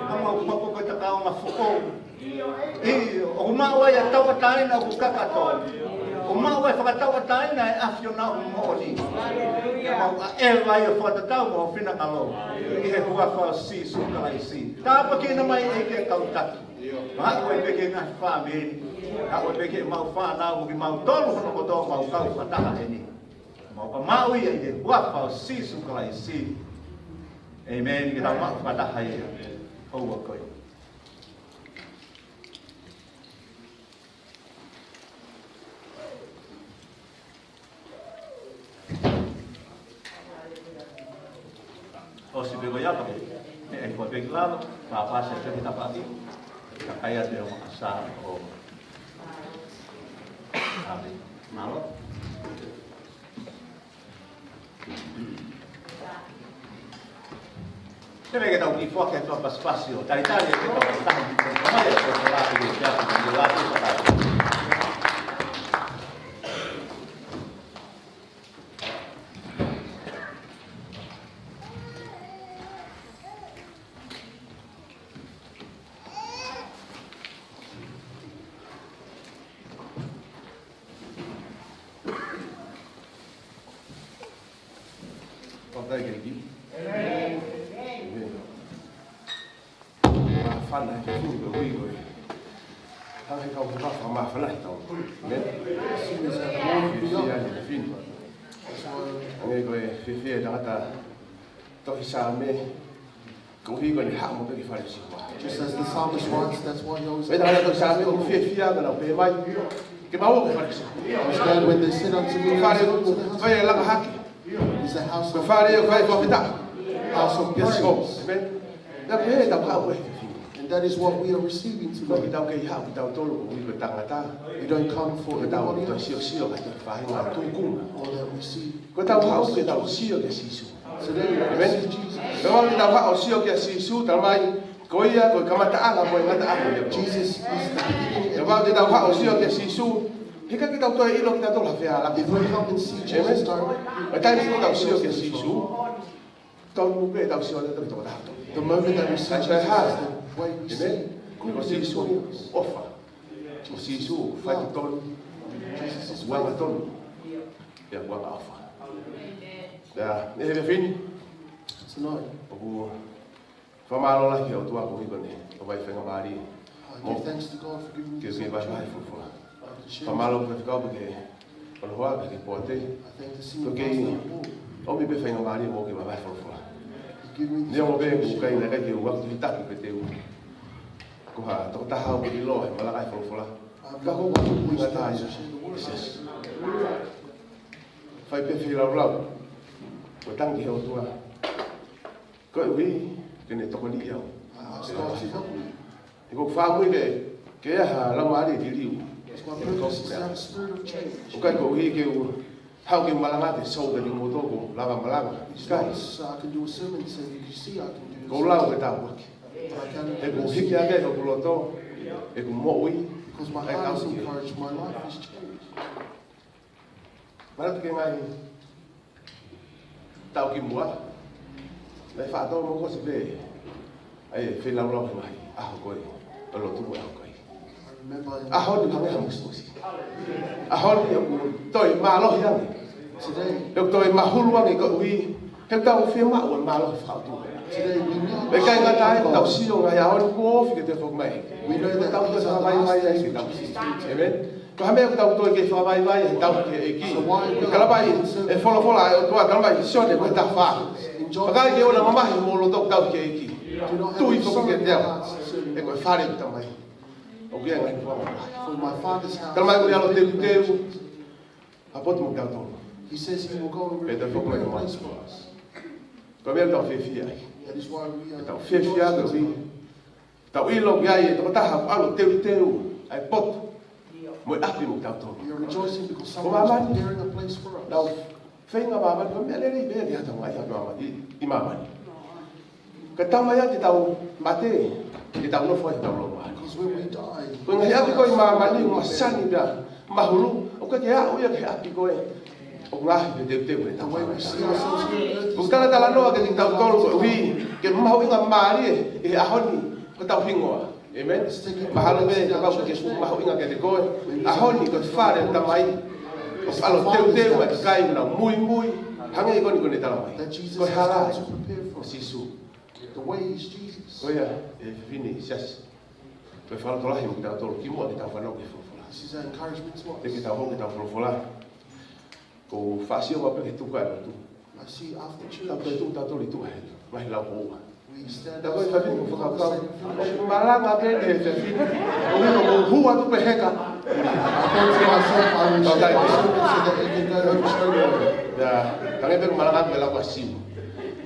Ka mau hoko ko e takaonga foʻou. ʻIo, ʻoku maʻu ai ʻa e tauʻatāina ʻoku kakato. ʻOku maʻu ai e fakatauʻatāina ʻa e ʻAfiona ʻoku moʻoni. Mau ʻaʻeva ai ʻo fakatatau mo ho finangalo. ʻI he huafa ʻo Sīsū Kalaisi. Tāpuekina mai ʻEiki e kau taki. Haʻu ai pē ki he ngaahi fāmili. Haʻu ai pē ki heʻemau fānau mo kimautolu hono kotoa ʻoku mau kau fakataha heni. Mau ka maʻu ia ʻi he huafa ʻo Sīsū Kalaisi. ʻĒmeni. Ke tau maʻu fakataha ia. Houa ko ia. ʻOsi pē ko ia pē. ʻE, ʻe, ko e pē ki lalo, pāpā se pē ki tapaki. Ka kai atu e maka sa o. ʻĀmeni. Mālō. Te me ke tau kiʻi foaki atu ha pasipasi ʻo talitali ʻetau fakataha mo e Tamai ʻi he ʻaho ni. Fakafetaʻi ki he ʻEiki. ʻĒmeni. Māfana he fefine ko e ui ko e. Hanga he kau fakamafanafana he tau. ʻĒmeni. Fiefia he fefine. Hangē ko e fiefia e tangata tohi Saame. Koeʻuhi ko ʻene haʻu maʻu pē ki he fale ʻo Sihova. Just as the psalmist writes, that's why he always Mei he tangata tohi Saame ʻoku fiefia ko ʻenau pehē mai, ke mau ō ki he fale ʻo Sihova. I was glad when they said unto me, Ko e fale ʻoku fai e langa hake. Is a house Ko e of fale ʻoku fai e fakafetaʻi. House of Yes, praise. Lord. ʻĒmeni. Naʻa pehē ʻetau haʻu he efiafi ni. And that is what we are receiving tonight. ʻOku ʻikai ke tau haʻu kitautolu koeʻuhi ko e tangata. We don't come for Ko ʻetau anybody ʻoku else. Siosio ki he faʻahinga tūkunga. Or that we see Ko ʻetau haʻu ke tau sio kia Sīsū. Today, we ʻĒmeni. See Jesus. Ko ʻetau haʻu ke tau sio kia Sīsū, talamai, ko ia ko e kamataʻanga mo e ngataʻanga ia. Jesus is the beginning and Ko ʻetau haʻu ke tau sio kia Sīsū, he ʻikai ke tau toe ʻilo kitautolu ha fea la. If we come and see Jesus ʻĒmeni. Directly, Ko e taimi ko ē tau sio kia Sīsū, tonu pē tau sio ʻetau tokotaha. The moment that we see Jesus, the way we see ʻĒmeni. Ko Sīsū ʻofa. Ko Sīsū faitotonu. Jesus is Ua faithful. Tonu. Ia ua ʻofa. Ia, ʻe he efiafi ni. Tonight. ʻOku fakamālō lahi ki he ʻOtua koeʻuhi ko ʻene ʻomai faingamālie. I give thanks to God for giving me this opportunity. Ke u kei vahevahe folofola. I can share Fakamālō ki he fekau pē ke ʻonohoa pē ke poate. I thank the senior pastor of the board. Ko e kei ʻomi pē faingamālie mo ke vahevahe folofola. He give me this opportunity. Neongo pē ʻoku ʻikai naʻe ʻikai ke u akotuhitaki pē te u. Ko ha tokotaha ʻoku ʻiloa he malanga e folofola. Ka ko e ʻuhinga tā ia. Yes, yes. Fai pē feilaulau. Ko e tangi ki he ʻOtua. Koeʻuhi ke ne tokoniʻi au. He ʻoku ou fakamoʻoni ke, ke ʻi ai ha laumālie liliu. It's my purpose is to have a spirit of change. ʻOku ʻikai koeʻuhi ke u haʻu ke malanga ke sio kiate kimoutolu ʻoku ou lava malanga. It's not so I can do a sermon so you can see I can do a sermon. ʻOku ou lau ke tāpuaki. But I can He ʻoku hiki hake hoku loto, ʻeku moʻui, Because my heart is encouraged, my life is changed. Manatu ki he ngaahi taʻu kimuʻa, naʻe faʻa tō mo kosi pē ʻa e feilaulau he ngaahi ʻaho ko ē, ʻo lotu mo e ʻaho ko ē. I remember in ʻAho ni hangē ha musumusi. ʻAho ni ʻoku toe mālohi ange. Today, ʻOku toe mahulu ange koeʻuhi, he ʻoku tau fiemaʻu e mālohi fakaʻotua. Today we need ʻIkai ngata ai, tau sio ngaahi ʻaho ni kuo ofi ke toe foki mai. We know that Tau toe these are the fakavaivai last ai days ke tau which we sio. Amen. Ko e hā e meʻa ʻoku tau toe kei fakavaivai ai he tauhi ki he ʻEiki? He talamai ʻe he folofola ʻa e ʻOtua, talamai ʻe Sione vahe taha fā, Vakai ke ʻoua naʻa mamahi homou loto ʻoku tauhi ki he ʻEiki. Do not have Tui a foki sorrow in kiate au. He ko e fale ʻo e Tamai ʻoku ʻi ai e ngaahi fofonga. For my Father's house. Talamai ʻoku ne ʻalu ʻo teuteu ha potu mo kitautolu. He says he will go and Pea tau foki mai prepare a place for us. Ko e meʻa ʻoku tau fiefia ai. That is why we are Tau fiefia ʻoku ʻi ai. Tau ʻilo ʻoku ʻi ai e tokotaha ʻoku ʻalu ʻo teuteu ʻa e potu mo e ʻapi mo kitautolu. We are rejoicing because Ko someone is māmani. Preparing a place for us. Tau feinga māmani, ko e meʻa lelei pē ke tau ngaahi ʻa māmani, ʻi, ʻi māmani. Ka tau mai ʻa te tau mate, te tau nofo ai tau loa. Because when we die, Ko e ngaahi ʻapi ko ē ʻi māmani, ʻoku masani pea mahulu, ʻoku ʻikai ke aʻu ia ki he ʻapi ko ē ʻoku ngaohi pē teuteu ʻe he Tamai. The way we see ourselves here on earth is ʻOku talatalanoa kiate kitautolu koeʻuhi ke mahuʻingamālie ʻi he ʻaho ni ko hotau hingoa. ʻĒmeni. Mahalo pē kapau ʻoku ke fuʻu mahuʻinga kiate koe, ʻaho ni ko e fale ʻo e Tamai. ʻOku ʻalu ʻo teuteu ʻa e kakai ʻoku nau muimui, hangē ko eni ko ʻene talamai. Ko e hala ʻa Sīsū. The way is Jesus. Ko ia, ʻe fefine Siasi. Ko e fakalotolahi mo kitautolu, kimuʻa ke tau fanongo ki he folofola. This is an encouragement to us. Te ke tau hoko ke tau folofola. Ko e fāsio ma peke tuka e lotu. I see after church, Tau toe tuʻu tautolu ʻi tuʻa he ngaahi lau poua. We stand Tau toe outside fafine mo and fakakau. Say, "Finish." ʻOku malanga pē ʻene fefine. ʻOku ʻikai ko e hua tu pē heka. I thought to myself, I will Tau shake tai. myself and say that it can go home straight away. Ia, tangi pē ko e malanga pē lau ka siu.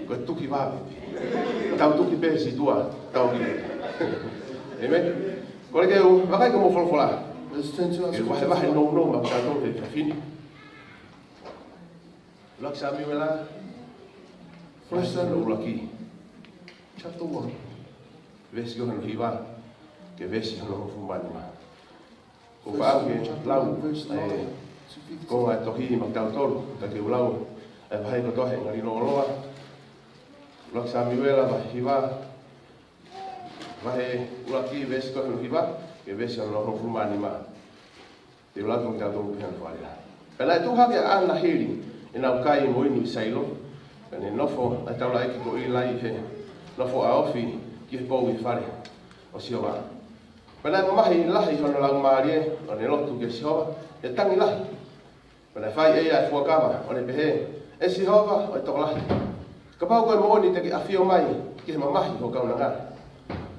Ko e tuki vave. Tau tuki pē si tua, tau ki. ʻĒmeni. Ko e ke u, vakai ko mo folofola. Let's turn to our Ke vahevahe scriptures. nounou ma kitautolu he fefine. ʻUluaki Samiuela. First Samuel. ʻUluaki. Chapter one. Veesi ko hono hiva. Ke veesi hono hongofulu mā nima. Ko First Samuel chapter one, verse nine to fifteen. Ko e fakaʻamu ke lau, ē, ko e tohi ma kitautolu, ka ke u lau, ē, vahe kotoa he ngali loloa. ʻUluaki Samiuela, vahe hiva. Vahe ʻuluaki veesi ko hono hiva, ke veesi hono hongofulu mā nima. Te u lau ki he tautolu pē hano fakalea. Pea naʻe tuʻu hake ʻa ʻAna hili ʻenau kai mo inu ʻi Sailo. Pea ne nofo ʻa e taulaʻeiki ko ʻĪlai he nofo ʻaofi ki he pou ʻi he fale ʻo Sihova. Pea naʻe mamahi lahi hono laumālie, ʻo ne lotu kia Sihova he tangi lahi. Pea naʻe fai ʻe ia ʻa e fuakava, ʻo ne pehē, ʻE Sihova, ʻo e tokolahi, kapau ko e moʻoni te ke ʻafio mai ki he mamahi hoʻo kaunanga,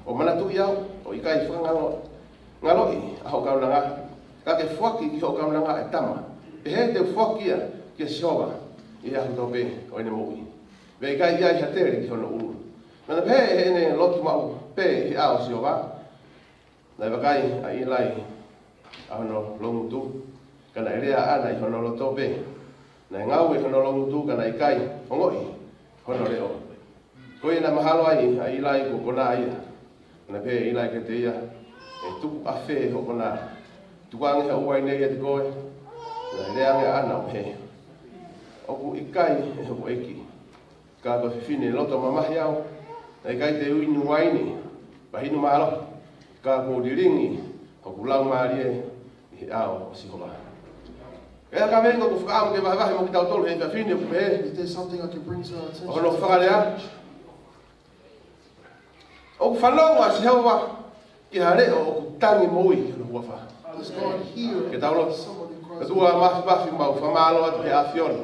ʻo manatuʻi au, ʻo ʻikai fakangalo, ngaloʻi ʻa hoʻo kaunanga, ka ke foaki ki hoʻo kaunanga ʻa e tama, pehē te u foaki ia kia Sihova ʻi he ʻaho kotoa pē ʻo ʻene moʻui, pea ʻikai ʻi ai ha tele ki hono ʻulu. Naʻa na pehē ʻi heʻene lotu maʻu pē ʻi he ʻao ʻo Sihova. Naʻe vakai ʻa ʻĪlai ʻa hono loungutu, ka naʻe lea ʻa ʻAna ʻi hono loto pē. Naʻe ngāue hono loungutu, ka naʻe ʻikai ongoʻi hono leʻo. Ko ia naʻe mahalo ai ʻa ʻĪlai kuo konā ia. Naʻe pehē ʻe ʻĪlai kiate ia, ʻE tuku ʻafē hoʻo konā? Tukuange haʻo uaine ʻiate koe. Naʻe lea ange ʻa ʻAna ʻo pehē, ʻOku ʻikai, ʻe hoku ʻEiki. Ka ko e fefine loto mamahi au, naʻe ʻikai te u inu uaine, pea inu mālohi, ka kuo lilingi hoku laumālie ʻi he ʻao ʻo Sihova. ʻE ʻa e kaveinga ʻoku ou fakaʻamu ke vahevahe mo kitautolu he efiafi ni ʻoku pehē, If there's something I can bring to our attention ʻo hono fakalea, ʻoku fanongo ʻa Sihova ki ha leʻo ʻoku tangi moʻui ki hono huafa. Is God here? Ke tau lotu. Somebody cries. ʻOtua mafimafi, mau fakamālō atu ki he ʻAfiona.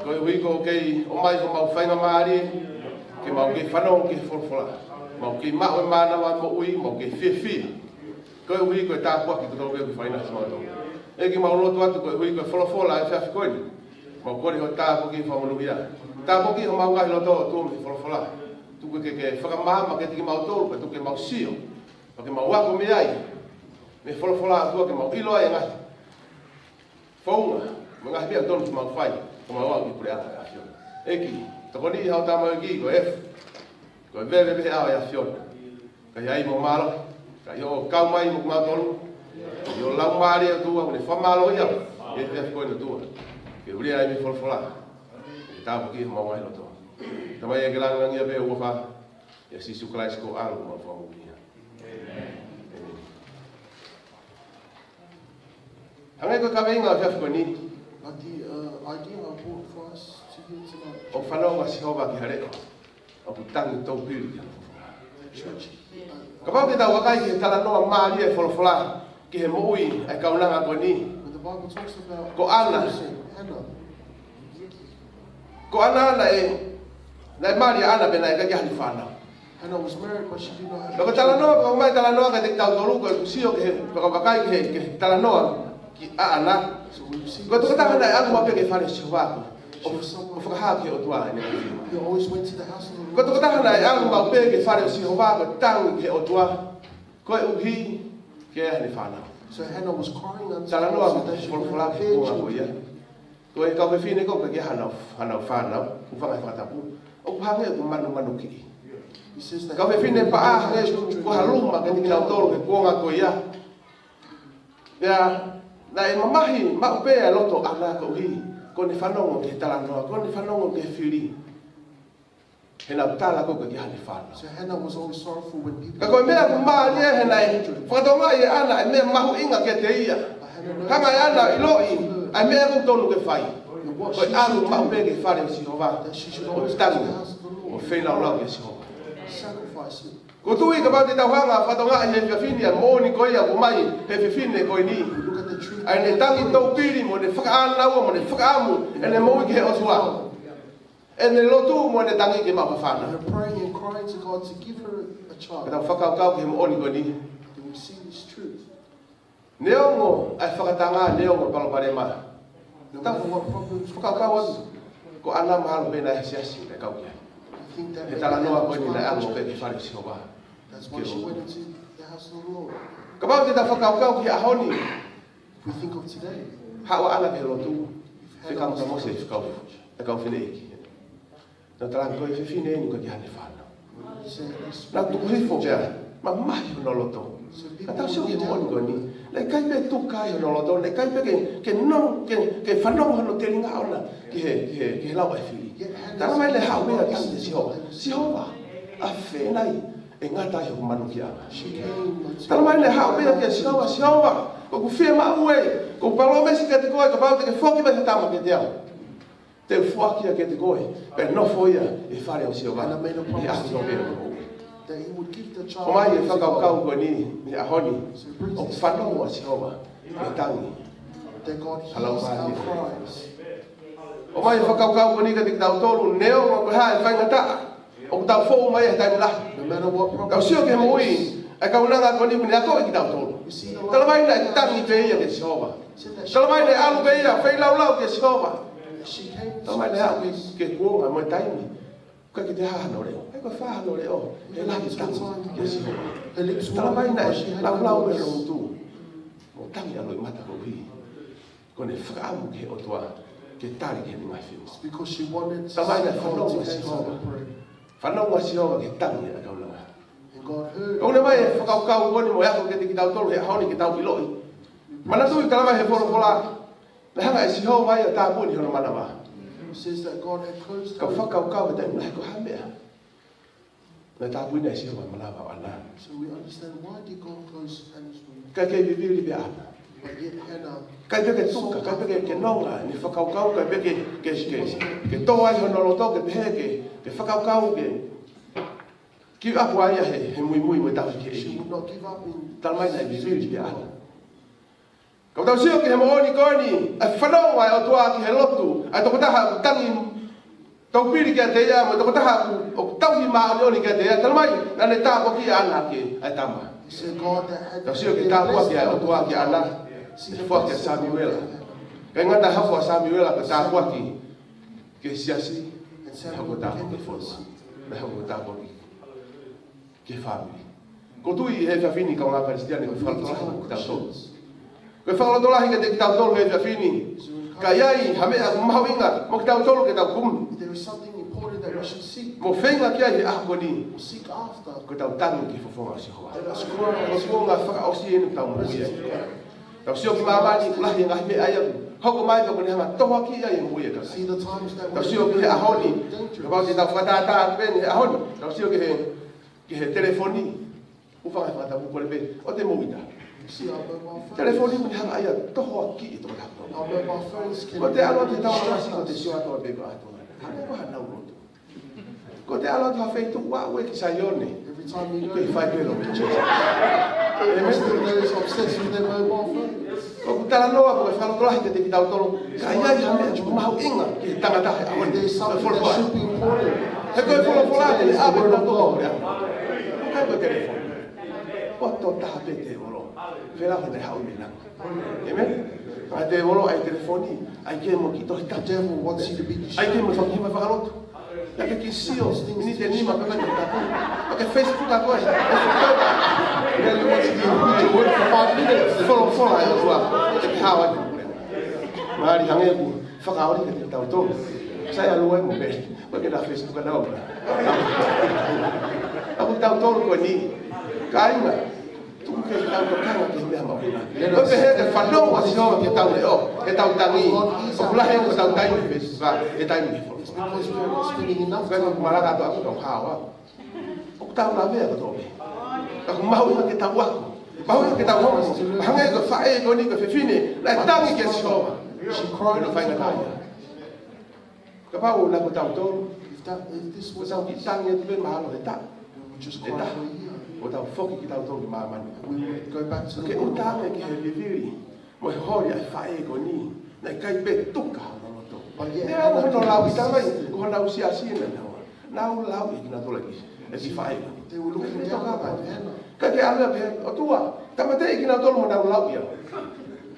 Koeʻuhi ko e kei ʻomai homau faingamālie ke mau kei fanongo ki he folofola. Mau kei maʻu e mānava moʻui, mau kei fiefia. Koeʻuhi ko e tāpuaki kotoa pē ʻoku ke fai ʻaki kimautolu. ʻEiki, mau lotu atu koeʻuhi ko e folofola ʻa e efiafi ko eni. Mau kole ho tāpuaki fakamonūʻia. Tāpuakiʻi homau ngaahi loto ʻOtua mei he folofola. Tuku ke ke fakamaama kiate kimautolu, pea tuku ke mau sio. Pea ke mau ako mei ai. Mei he folofola ʻOtua ke mau ʻilo ai e ngaahi founga, mo e ngaahi meʻa ʻoku totonu ke mau fai, ke mau aʻu ki he puleʻanga ʻo e ʻAfiona. ʻEiki, tokoniʻi haʻo tamaioʻeiki ko Efu. Ko e veve pē he ʻao ʻo e ʻAfiona. Ka ʻi ai mo mālohi, ka ʻi hoʻo kau mai mo kimautolu, ʻi ho Laumālie ʻOtua, ʻoku ne fakamālōʻia au, ʻi he efiafi ko eni ʻOtua. Ke u lea ai mei he folofola, ke tāpuakiʻi homau ngaahi loto. Tamai ʻoku ke langilangiʻia pē ʻi he huafa ʻo Sīsū Kalaisi ko homau Fakamoʻui. ʻĒmeni. Hangē ko e kaveinga ʻo e efiafi ko eni. But the, uh, idea I brought for us to hear tonight. ʻOku fanongo ʻa Sihova ki ha leʻo ʻoku tangi toupili ki hono huafa. Church, uh, Kapau ke tau vakai ki he talanoa mālie ʻo e folofola ki he moʻui ʻa e kaunanga ko eni. When the Bible talks about Ko ʻAna. Samson, Hannah. Ko ʻAna naʻe, naʻe mali ʻa ʻAna pea naʻe ʻikai ke ʻi ai haʻane fānau. Hannah was married, but she did not have children. Ka ko e talanoa, ko e ʻomai talanoa kiate kitautolu, ko e sio ki he, fakavakai ki he, ki he talanoa ki ʻAna. So we see. Ko e tokotaha naʻe ʻalu maʻu pē ki he fale ʻo Sihova ko ē. She was someone ʻO fakahā ki he ʻOtua ʻene ngaahi fiemaʻu. He always went to the house of the Lord. Ko e tokotaha naʻe ʻalu maʻu pē ki he fale ʻo Sihova ko e tangi ki he ʻOtua. Koeʻuhi ke ʻi ai haʻane fānau. So Hannah was crying unto God so that she could have children. Talanoa folofola ki he kuonga ko ia. Ko e kau fefine ko ē ʻoku ʻikai ke ʻi ai hanau, hanau fānau, ʻoku fanga he fakatapu. ʻOku hangē ʻoku manumanukiʻi. He says that Kau fefine paʻa hangē ʻoku ʻi ai ha luma kiate kinautolu he kuonga ko ia. Pea naʻe mamahi maʻu pē ʻa e loto ʻo ʻAna koeʻuhi ko ʻene fanongo ki he talanoa, ko ʻene fanongo ki he fili. He naʻa ku tala ko ē ʻoku ʻikai ke ʻi ai haʻane fānau. So Hannah was always sorrowful when people Ka ko e meʻa ʻoku mālie he naʻe fakatokangaʻi ʻe ʻAna ʻa e meʻa mahuʻinga kiate ia. Hanga ʻe ʻAna ʻo ʻiloʻi ʻa e meʻa ʻoku totonu ke fai. Ko e ʻalu maʻu pē ki he fale ʻo Sihova. That she should always go to the house of the Lord. ʻO tangi, ʻo feilaulau kia Sihova. Sacrifice it. ʻOku ou tui kapau te tau hanga ʻo fakatokangaʻi he efiafi ni ʻa e moʻoni ko ia ʻoku ʻomai ʻe he fefine ko eni. Look at the truth. ʻA ʻene tangi toupili mo ʻene fakaʻānaua mo ʻene fakaʻamu ʻene moʻui ki he ʻOtua. ʻEne lotu mo ʻene tangi ke maʻu ha fānau. Her praying and crying to God to give her a child. Ka tau fakakaukau ki he moʻoni ko eni. Then we see this truth. Neongo ʻa e fakatanga, neongo e palopalema. No matter what problems we face. Tau fakakaukau atu. Ko ʻAna mahalo pē naʻe ʻi he siasi naʻe kau ki ai. I think that He talanoa ko eni naʻe ʻalu pē ki he fale ʻo Sihova. That's why she went into the house of the Lord. Kapau te tau fakakaukau ki he ʻaho ni. If we think of today, Haʻu ʻa ʻAna ki he lotu. If Hannah was Fekau ka Mose, fekau. E kau fefine ʻeiki. Naʻa ku tala ange ko e fefine eni ʻoku ʻikai ke ʻi ai haʻane fānau. Naʻa ku tuku hifo pea mamahi hono loto. Ka tau sio ki he moʻoni ko eni. Naʻe ʻikai pē tuku ai hono loto. Naʻe ʻikai pē ke, ke nonga, ke, ke fanongo hono telinga ʻona ki he, ki he, ki he lau ʻa e fili. Talamai naʻe haʻu ia ʻo tangi kia Sihova. Sihova, ʻafē nai ʻe ngata ai hoku manukiʻanga. Talamai naʻe haʻu ia kia Sihova, Sihova, ko ʻeku fiemaʻu ē, ko ʻeku palōmesi kiate koe, kapau te ke foki mai ha tama kiate au. Te u foaki ia kiate koe, pea nofo ia ʻi he fale ʻo Sihova. And I made a promise to him that he would give the child to God. ʻOmai e fakakaukau ko eni, he ʻaho ni, ʻoku fanongo ʻa Sihova ki he tangi ʻa e laumālie. That God hears our cries. ʻOmai e fakakaukau ko eni kiate kitautolu, neongo ko e hā e faingataʻa ʻoku tau fou mai ai he taimi lahi. No matter what problem we face. Tau sio ki he moʻui ʻa e kaunanga ko eni ʻoku ne akoʻi kitautolu. We see the life of the Talamai naʻe tangi pē ia kia Sihova. Talamai naʻe ʻalu pē ia ʻo feilaulau kia Sihova. She came to Talamai naʻe aʻu ki he kuonga mo e taimi ʻoku ʻikai ke toe hā hano leʻo. ʻIkai ke fā hano leʻo. He lahi e tangi kia Sihova. Talamai naʻe laulau mei hono ngutu mo tangi ʻa e loʻimata koeʻuhi ko ʻene fakaʻamu ki he ʻOtua ke tali ki heʻene ngaahi fiemaʻu. It's because she wanted to see God to answer her prayer. Talamai naʻe fanongo ʻa Sihova. Fanongo ʻa Sihova ki he tangi ʻa e kaunanga. And God heard. ʻOku ʻomai e fakakaukau ko eni mo e ako kiate kitautolu he ʻaho ni ke tau ʻiloʻi. Manatuʻi talamai he folofola, naʻe hanga ʻe Sihova ia ʻo tāpuni hono manava. It says that God had closed her. Ka u fakakaukau he taimi lahi ko e hā e meʻa naʻe tāpuni ai ʻe Sihova e manava ʻo ʻAna. So we understand, why did God close Hannah's womb? ʻIkai ke vivili pē ʻa ʻAna. But yet Hannah sought after God. ʻIkai pē ke tuka, ʻikai pē ke, ke nonga ʻene fakakaukau, ʻikai pē ke, ke, ke, ke tō ai hono loto, ke pehē ke, ke fakakaukau ke, ke give up ai he, he muimui mo e tauhi ki he ʻEiki. She would not give up in search of God. Talamai naʻe vivili pē ʻa ʻAna. Ka tau sio ki he moʻoni ko eni, ʻa e fanongo ʻa e ʻOtua ki he lotu ʻa e tokotaha ʻoku tangi toupili kiate ia, mo e tokotaha ʻoku, ʻoku tauhi māʻoniʻoni kiate ia, talamai naʻa ne tāpuakiʻi ʻa ʻAna ʻaki ʻa e tama. He said God that had Tau sio ki he tāpuaki ʻa e ʻOtua kia ʻAna, ʻi he foaki ʻa Samiuela. ʻIkai ngata he hoko ʻa Samiuela ko e tāpuaki ki he siasi, naʻe hoko ko e tāpuaki ki he fonua, naʻe hoko ko e tāpuaki ki he fāmili. ʻOku ou tui he efiafi ni, kaungā Kalisitiane, ko e fakalotolahi kiate kitautolu. Ko e fakalotolahi kiate kitautolu he efiafi ni. Ka ʻi ai ha meʻa mahuʻinga mo kitautolu ke tau kumi, There is something important that we should seek. Mo feinga ki ai he ʻaho ko eni. Seek after. Ko ʻetau tangi ki he fofonga ʻo Sihova. Let us cry. Ko e fofonga fakaʻosi eni ʻoku tau moʻui ai. Tau sio ki māmani, ʻoku lahi e ngaahi meʻa ia ʻoku hoko mai, pea ʻoku ne hanga ʻo tohoakiʻi ai e moʻui ʻa e kakai. See the times that we Tau sio ki he ʻaho ni. Dangerous. Kapau te tau fakatātā pē he ʻaho ni. Tau sio ki he ki he telefoni. ʻOku fanga he fakatapu kole pē ʻo te mou ʻita. See, our mobile phones. Telefoni mo ne hanga ia ʻo tohoakiʻi e tokotaha. Our mobile phones can distract us. Ko ʻete ʻalu atu he taʻu ʻa e masi ko ʻete sio atu pē ko ʻAna. Hanga ko hanau lotu. Ko ʻete ʻalu atu ha feituʻu, ʻoua ʻe ki Saione. Every time you go, Ke fai pē lo. Amen. Still there is obsessed with their mobile phone. ʻOku talanoa, ko e fakalotolahi kiate kitautolu. Ka ʻi ai ha meʻa ʻoku mahuʻinga ki he tangata he ʻaho ni. If there's something that should be important. He ko e folofola te ne ʻave kitautolu ki he puleʻanga. ʻOku ʻikai ko e telefoni. Ko e tokotaha pē tēvolo. Fēlā he naʻe haʻu mei langi. Amen? ʻA e tēvolo ʻai telefoni, ʻai ke mo kiʻi tohi tapu. The devil wants you to be distracted. ʻAi ke mo kiʻi tohi fakalotu. Naʻa ke kiʻi sio, miniti ʻe nima pē mai ki he tapu. Naʻa ke Facebook ʻa koe. He only wants you to read your word for five minutes. Folofola ʻa e ʻOtua. Te ke hawa ki he puleʻanga. Mālie hangē ʻoku fakaoli kiate kitautolu. Sai ʻalu ai mo pē. Mo ke na Facebook ʻa nau. ʻA kitautolu ko eni. Kāinga. Tuku ke tau tokanga ki he meʻa mahuʻinga. Ko e pehē ke fanongo ʻa Sihova ki heʻetau leʻo, heʻetau tangi. ʻOku lahi ange hotau taimi he Facebook, he taimi he folofola. Ko e malanga atu ʻoku tau hawa. ʻOku tau lavea kotoa pē. Ka ʻoku mahuʻinga ke tau ako. Mahuʻinga ke tau hoko. Hangē ko e faʻē ko eni ko e fefine. Naʻe tangi kia Sihova. Ko hono faingataʻaʻia. Kapau naʻa ko tautolu, if that, if this was our kiʻi tangi atu pē mahalo he taʻu. We would just cry for a year. Ko tau foki kitautolu ki māmani. We would go back to the world. Ke ʻuta ange ki he vivili mo e holi ʻa e faʻē ko eni. Naʻe ʻikai pē tuka hono loto. But yet, Hannah persisted. Naʻe ʻalu hono lau ʻi tamai, ko honau siasi naʻa nau. Nau lau ʻi kinautolu ki he kiʻi faʻē ko eni. They were looking down upon Hannah. Ka ke ʻalu pē, ʻOtua, tāmateʻi kinautolu mo nau lau ia.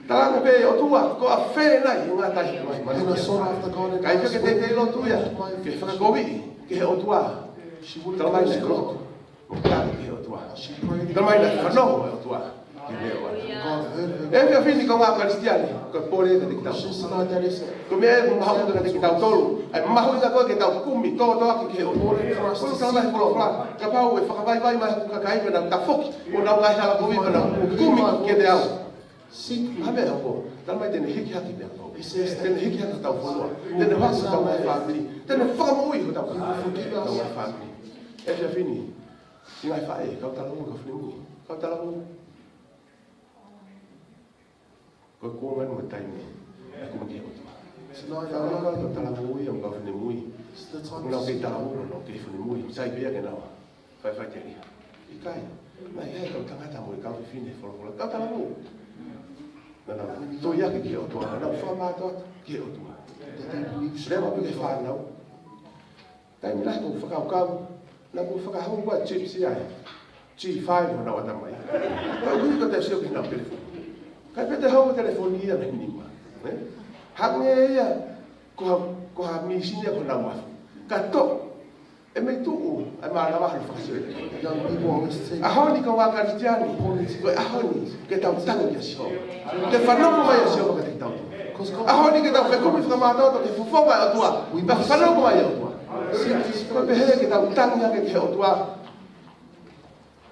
Talaange pē, ʻOtua, ko e fē nai he ngaahi tahi mai. And I sought after God and asked, "Where is my vision?" Kae ke teitei lotu ia, ke fakakoviʻi ki he ʻOtua. She wouldn't praise God. Talamai naʻe lotu. Mo tali ki he ʻOtua. She prayed. Talamai naʻe fanongo e ʻOtua ki he leʻo ʻa e. God heard her. ʻE fia fini ko ngā Kalisitiane, ko e pole ka te kitau. Questions tonight, that is it. Ko e meʻa ʻoku mahuʻinga kiate kitautolu. ʻA e mahuʻinga ko ē ke tau kumi, tōtōaki ki he ʻOtua. Ko e talamai he folofola. Kapau ʻe fakavaivai mai hoku kakai pea nau tafoki. Mo nau ngaahi hala kovi pea nau kumi kiate au. Seek me. Hā e meʻa ʻe hoko? Talamai te ne hiki hake meʻa kovi. He says that. Te ne hiki hake hotau fonua. Te ne hoko hotau ngaahi fāmili. Te ne fakamoʻui hotau kakai. Forgive us. Hotau ngaahi fāmili. ʻE fia fini. Siʻi ngaahi faʻē, kau talavou, kau finemui. Kau talavou. Ko e kuonga ni mo e taimi. ʻE kumi ki he ʻOtua. It's not. Kau talavou ia, kau finemui. It's the time. Mo nau kei talavou, mo nau kei finemui. Sai pē ia ke nau faʻifaʻiteliha. ʻIkai. Naʻe ʻi ai e kau tangata mo e kau fefine he folofola. Kau talavou. Naʻa nau tui hake ki he ʻOtua. Naʻa nau fakamātoato ki he ʻOtua. That they believe strongly. Leva pē ki he fānau. Taimi lahi ʻoku ou fakakaukau, naʻa ku fakahū ʻa e chips ia he G five honau ʻatamai. Ka ui ko te sio ki heʻenau telefoni. Kae pehē te u hoko telefoni ia mei he nima. Ē? Hangē ia ko ha, ko ha mīsini ia ko honau mafu. Ka toʻo, ʻe mei tuʻu ʻa e mānava hono fakasio ia. Young people always say, ʻAho ni kau Kalisitiane, ko e ʻaho ni ke tau tangi kia Sihova. Ke fanongo mai ʻa Sihova kiate kitautolu. ʻAho ni ke tau fekumi fakamātoato ki he fofonga ʻo e ʻOtua. Ke fanongo mai ʻa e ʻOtua. Ko e pehē ke tau tangi hake ki he ʻOtua.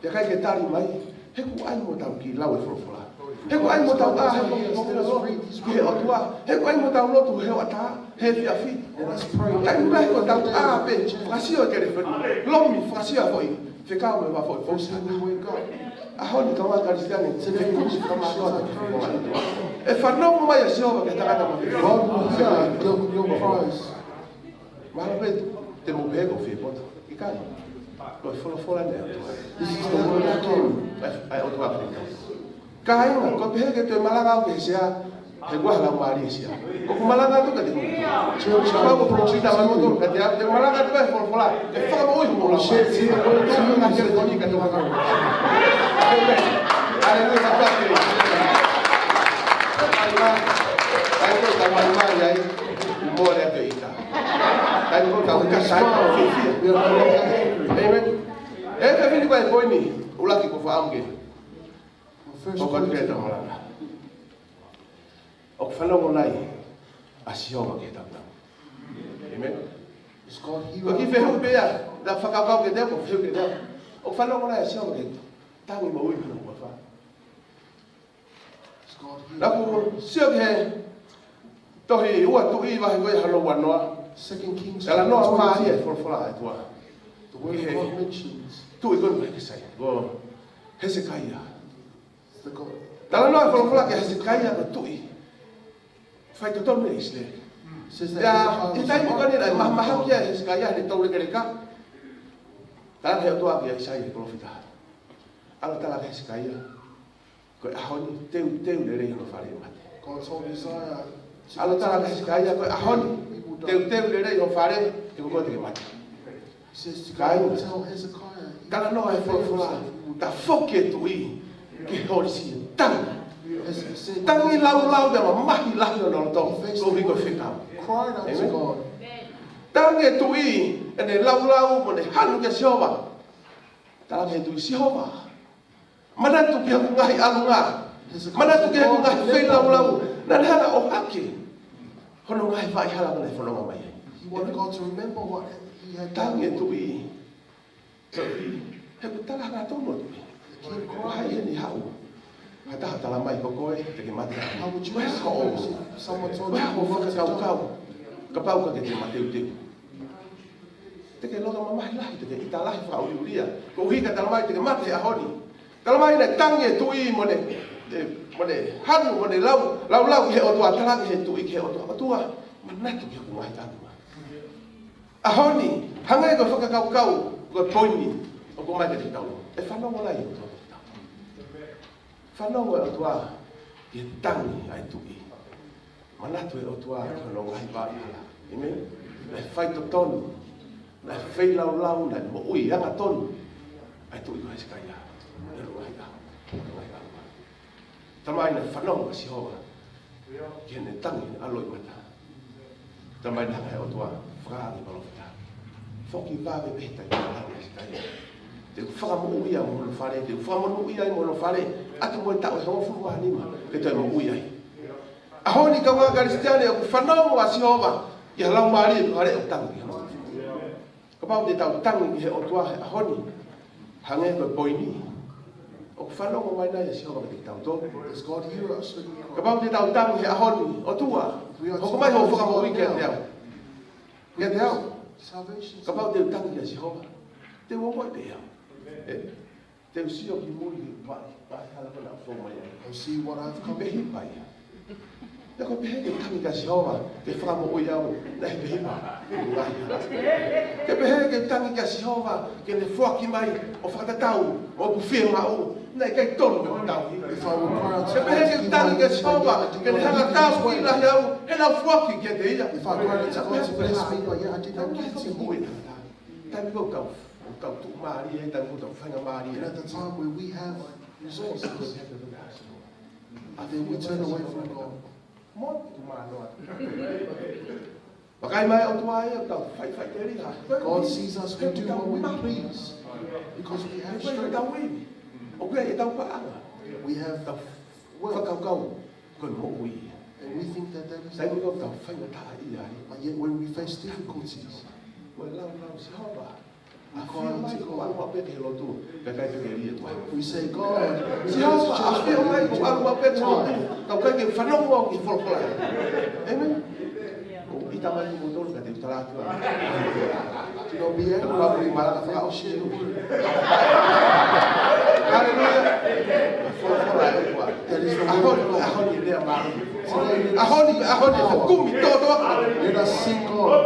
Pea ʻikai ke tali mai, he ʻoku ʻai mo tau kiʻi lau e folofola. He ʻoku ʻai mo tau ʻā, he ʻoku ʻai mo tau ʻā ki he ʻOtua. He ʻoku ʻai mo tau lotu he hoʻatā, he efiafi. Taimi lahi ko ʻetau ʻā pē, fakasio e telefoni. Lomi, fakasio e foʻi fekau mo e foʻi post. ʻAho ni kau Kalisitiane, fekumi fakamātoato ki he fofonga ʻo e ʻOtua. ʻE fanongo mai ʻa Sihova ki he tangata mo e fefine. God will hear your, your cries. Mahalo pē te mou pehē ko e fie poto. ʻIkai. Ko e folofola eni ʻa e ʻOtua. This is the word of God. ʻA e, ʻa e ʻOtua pē. Kāinga, ko e pehē ke toe malanga au ki he sea, he ʻoku ʻalu ʻo mālie e sea. ʻOku malanga atu kiate koe. Church, kapau ko e palōfita ʻa e ʻOtua kiate au, te u malanga atu ki he folofola. ʻE fakamoʻui hoʻo lava. Share the word to you. Ka telefoni ka te malanga. Haleluia, ka pake. Ai, ai, ai, ai. Mole atu e ʻita. Taimi ko ē tau kasa ai, fiefia. Amen. ʻE, ka fini ko e poini, ʻuluaki ko fāmili. First point. ʻOku ʻikai ke tau malanga. ʻOku fanongo nai ʻa Sihova ki heʻetau tangi? Amen. Is God hearing? Ko e kiʻi fehuʻi pē ia, naʻa ku fakakaukau kiate au, ko e fehuʻi kiate au. ʻOku fanongo nai ʻa Sihova ki he tangi mo e ui ki hono huafa? Naʻa ku sio ki he tohi Ua Tuʻi vahe ko ia hono uanoa. Second Kings. Talanoa mālie e folofola ʻa e ʻOtua. The word of God mentions. Tuʻi ko eni ko Hekesetaia. Ko Hesekaia. The God. Talanoa e folofola kia Hesekaia ko e tuʻi faitotonu ʻi ʻIsileli. Says that Hezekiah was a wise man. Pea ʻi he taimi ko eni naʻe mahamahaki ai ʻa Hesekaia heʻene toulekeleka. Talaange ʻe he ʻOtua kia ʻAisea e palōfita. ʻAlu ʻo tala kia Hesekaia. Ko e ʻaho ni, teuteu lelei hono fale ʻe mate. God told Isaiah to ʻAlu ʻo tala kia Hesekaia, ko e ʻaho ni, teuteu lelei hoʻo fale, he ko koe te ke mate. Says to go and tell Hezekiah, he Talanoa e folofola, ta foki e tuʻi ki he holisi, tangi. Tangi laulau, mamahi lahi hono loto, koeʻuhi ko e fekau. Cried out to God. Tangi e tuʻi, ʻene laulau mo ʻene hanu kia Sihova. Talaange he tuʻi, Sihova, manatu ki hoku ngaahi ʻalunga. Manatu ki hoku ngaahi feilaulau. Naʻa ne hanga ʻo ʻohake hono ngaahi vaʻa hala naʻa ne fononga mai ai. He wanted God to remember what he had done. Tangi e tuʻi. He ʻoku tala hangatonu e tuʻi. Ko hai eni haʻu? Ha taha tala mai ko koe te ke mate. How would you respond if someone told you you wanted to die? Ko e hā hoʻo fakakaukau kapau ka ke mateuteu? Te ke loto mamahi lahi, te ke ʻita lahi fakaʻuliʻulia. Koeʻuhi ka tala mai te ke mate he ʻaho ni. Tala mai naʻe tangi e tuʻi mo ne, e, mo ne hanu, mo ne lau, laulau ki he ʻOtua, talaange he tuʻi ki he ʻOtua, ʻOtua, manatu ki hoku ngaahi ʻalunga. ʻAho ni, hangē ko e fakakaukau, ko e poini ʻoku ʻomai kiate kitautolu. ʻE fanongo nai e ʻOtua kiate kitautolu? Fanongo e ʻOtua ki he tangi ʻa e tuʻi. Manatu e ʻOtua ki hono ngaahi vaʻa hala. ʻĒmeni. Naʻe faitotonu, naʻe feilaulau, naʻe moʻui angatonu ʻa e tuʻi ko Hesekaia. ʻI he ngaahi ʻaho, ngaahi ʻaho. Tala mai naʻe fanongo ʻa Sihova ki heʻene tangi, ʻene ʻalu ʻi mata. Tala mai naʻe hanga he ʻOtua fakaange e palōfita, foki vave pē he taimi ʻe taha ʻa Hesekaia. Te u fakamoʻui ia mo hono fale, te u fakamonūʻia ia mo hono fale, ʻatu mo e taʻu ʻe hongofulu mā nima ke toe moʻui ai. ʻAho ni, kaungā Kalisitiane, ʻoku fanongo ʻa Sihova ki ha laumālie ʻoku hanga ʻo tangi ki hono. Kapau te tau tangi ki he ʻOtua he ʻaho ni, hangē ko e poini, ʻoku fanongo mai nai ʻa Sihova kiate kitautolu? Does God hear us when we cry? Kapau te tau tangi he ʻaho ni, ʻOtua, hoko mai hoʻo fakamoʻui kiate au. Kiate au. Salvation. Kapau te u tangi kia Sihova, te u ongoʻi pē au. ʻE? Te u sio ki mui ki he vaʻa, vaʻa hala ko ē naʻa ku fou mai ai. I'll see what I've come through. Hiva ia. Naʻe ʻikai pehē ke u tangi kia Sihova ke fakamoʻui au, naʻe hiva. Ke pehē ke u tangi kia Sihova ke ne foaki mai ʻo fakatatau mo ʻeku fiemaʻu, naʻe ʻikai tonu ʻeku tauhi. If I would cry out to God, He won't give me anything, but yet I did not get it. Ke pehē ke u tangi kia Sihova ke ne hanga ʻo tauhi lahi au, he naʻa ku foaki kiate ia. If I cried out to God to bless me, but yet I did not get it. Taimi ko ē ʻoku tau, ʻoku tau tuʻumālie, taimi ko ē ʻoku tau faingamālie. And at the time where we have resources, and then we turn away from God. Mo tu manoa. Vakai mai ʻOtua ia, ʻoku tau faʻifaʻiteliha. God sees us, we do what we please, because we have strength. ʻOku ʻi ai ʻetau paʻanga. We have wealth. Fakakaukau ko e moʻui. And we think that that is life. Taimi ko ē ʻoku tau faingataʻaʻia ai. But yet when we face difficulties, Ko e laulau, Sihova, ʻafio mai ko e ʻalu maʻu pē ki he lotu, kae ʻikai pē ke lī e tuʻa. We say, God, Sihova, ʻafio mai ko e ʻalu maʻu pē ki he lotu, kae ʻikai ke fanongo au ki he folofola. ʻĒmeni. ʻOku ʻita mai kimoutolu ka te u tala atu ā. To not be angry. Ka ʻoku ou malanga fakaʻosi. Haleluia. Folofola ʻa e ʻOtua. That is the word of God. ʻAho ni, ʻaho ni e lea mālie. ʻAho ni, ʻaho ni e fekumi tōtō. Let us sing God.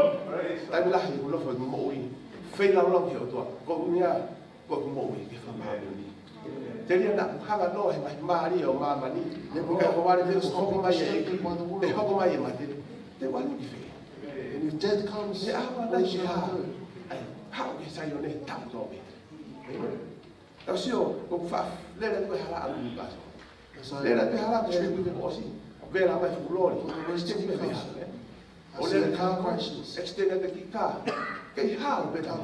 Taimi lahi ʻoku nofo ʻi he moʻui feilaulau ki he ʻOtua. Ko e ʻuhinga, ko ʻeku moʻui ke fakamāʻoniʻoni. Telia naʻa ku hanga noa he ngaahi mālie ʻo māmani. Never, ka ko e vale te u hoko mai e ʻEiki, te hoko mai e mate. Te u ʻalu ki fē? And if death comes, where shall I go? He ʻaho ʻe ʻalu ai ke hā? ʻAi, haʻu ki Saione, tapu tō pē. Tau sio, ko e faʻa lele ko e hala ʻa e ʻunivēsi. Lele ko e hala ko e ʻunivēsi. Vela mai fuʻu loli. Extend pē vela. ʻO lele car crashes. Extend ʻa e kiʻi kā. Kei hao pē tau.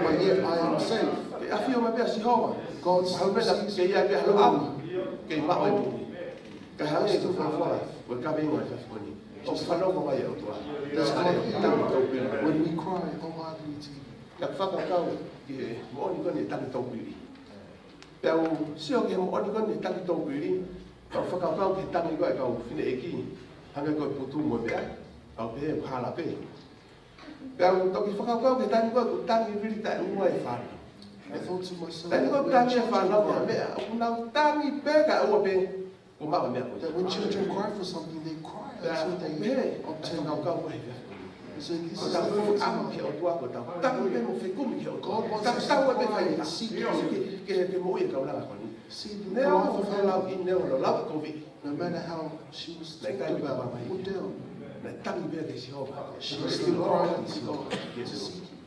But yet I am safe. Kei ʻafio mai pē ʻa Sihova. God sees me. Kei ʻi ai pē ʻa e ʻapi. Kei maʻu e moʻui. Kae hangē ko e folofola ko ē ka veinga e fafoni. ʻOku fanongo mai e ʻOtua. Does God hear when we cry wholeheartedly to Him? Naʻa ku fakakaukau ki he moʻoni ko eni e tangi taupili. Pea u sio ki he moʻoni ko eni e tangi taupili, pea u fakakaukau ki he tangi ko ē ʻa e kau fineʻeiki, hangē ko e putu mo e meʻa, pea u pehē ʻoku hala pē. Pea u toki fakakaukau ki he tangi ko ē ʻoku tangi vili taʻeʻoua e fānau. I thought to myself, tangi ko ē ʻoku tangi e fānau ki ha meʻa, ʻoku nau tangi pē kae ʻoua pē kuo maʻu e meʻa ko ia. That when children cry for something, they cry until they obtain it. Pea u pehē, ʻoku ou fakakaukau ko ē he So this is the third time. Ko ʻetau fakaʻamu ki he ʻOtua, ko ʻetau tangi pē mo fekumi ki he ʻOtua. God wants us to cry and seek Him. Ke, ke, ke moʻui e kaulanga ko eni. See the life of Hannah. Neongo hono lau ʻi, neongo hono lau kovi. No matter how she was talked about, put down, naʻe tangi pē ki Sihova. She was still crying to God to seek Him.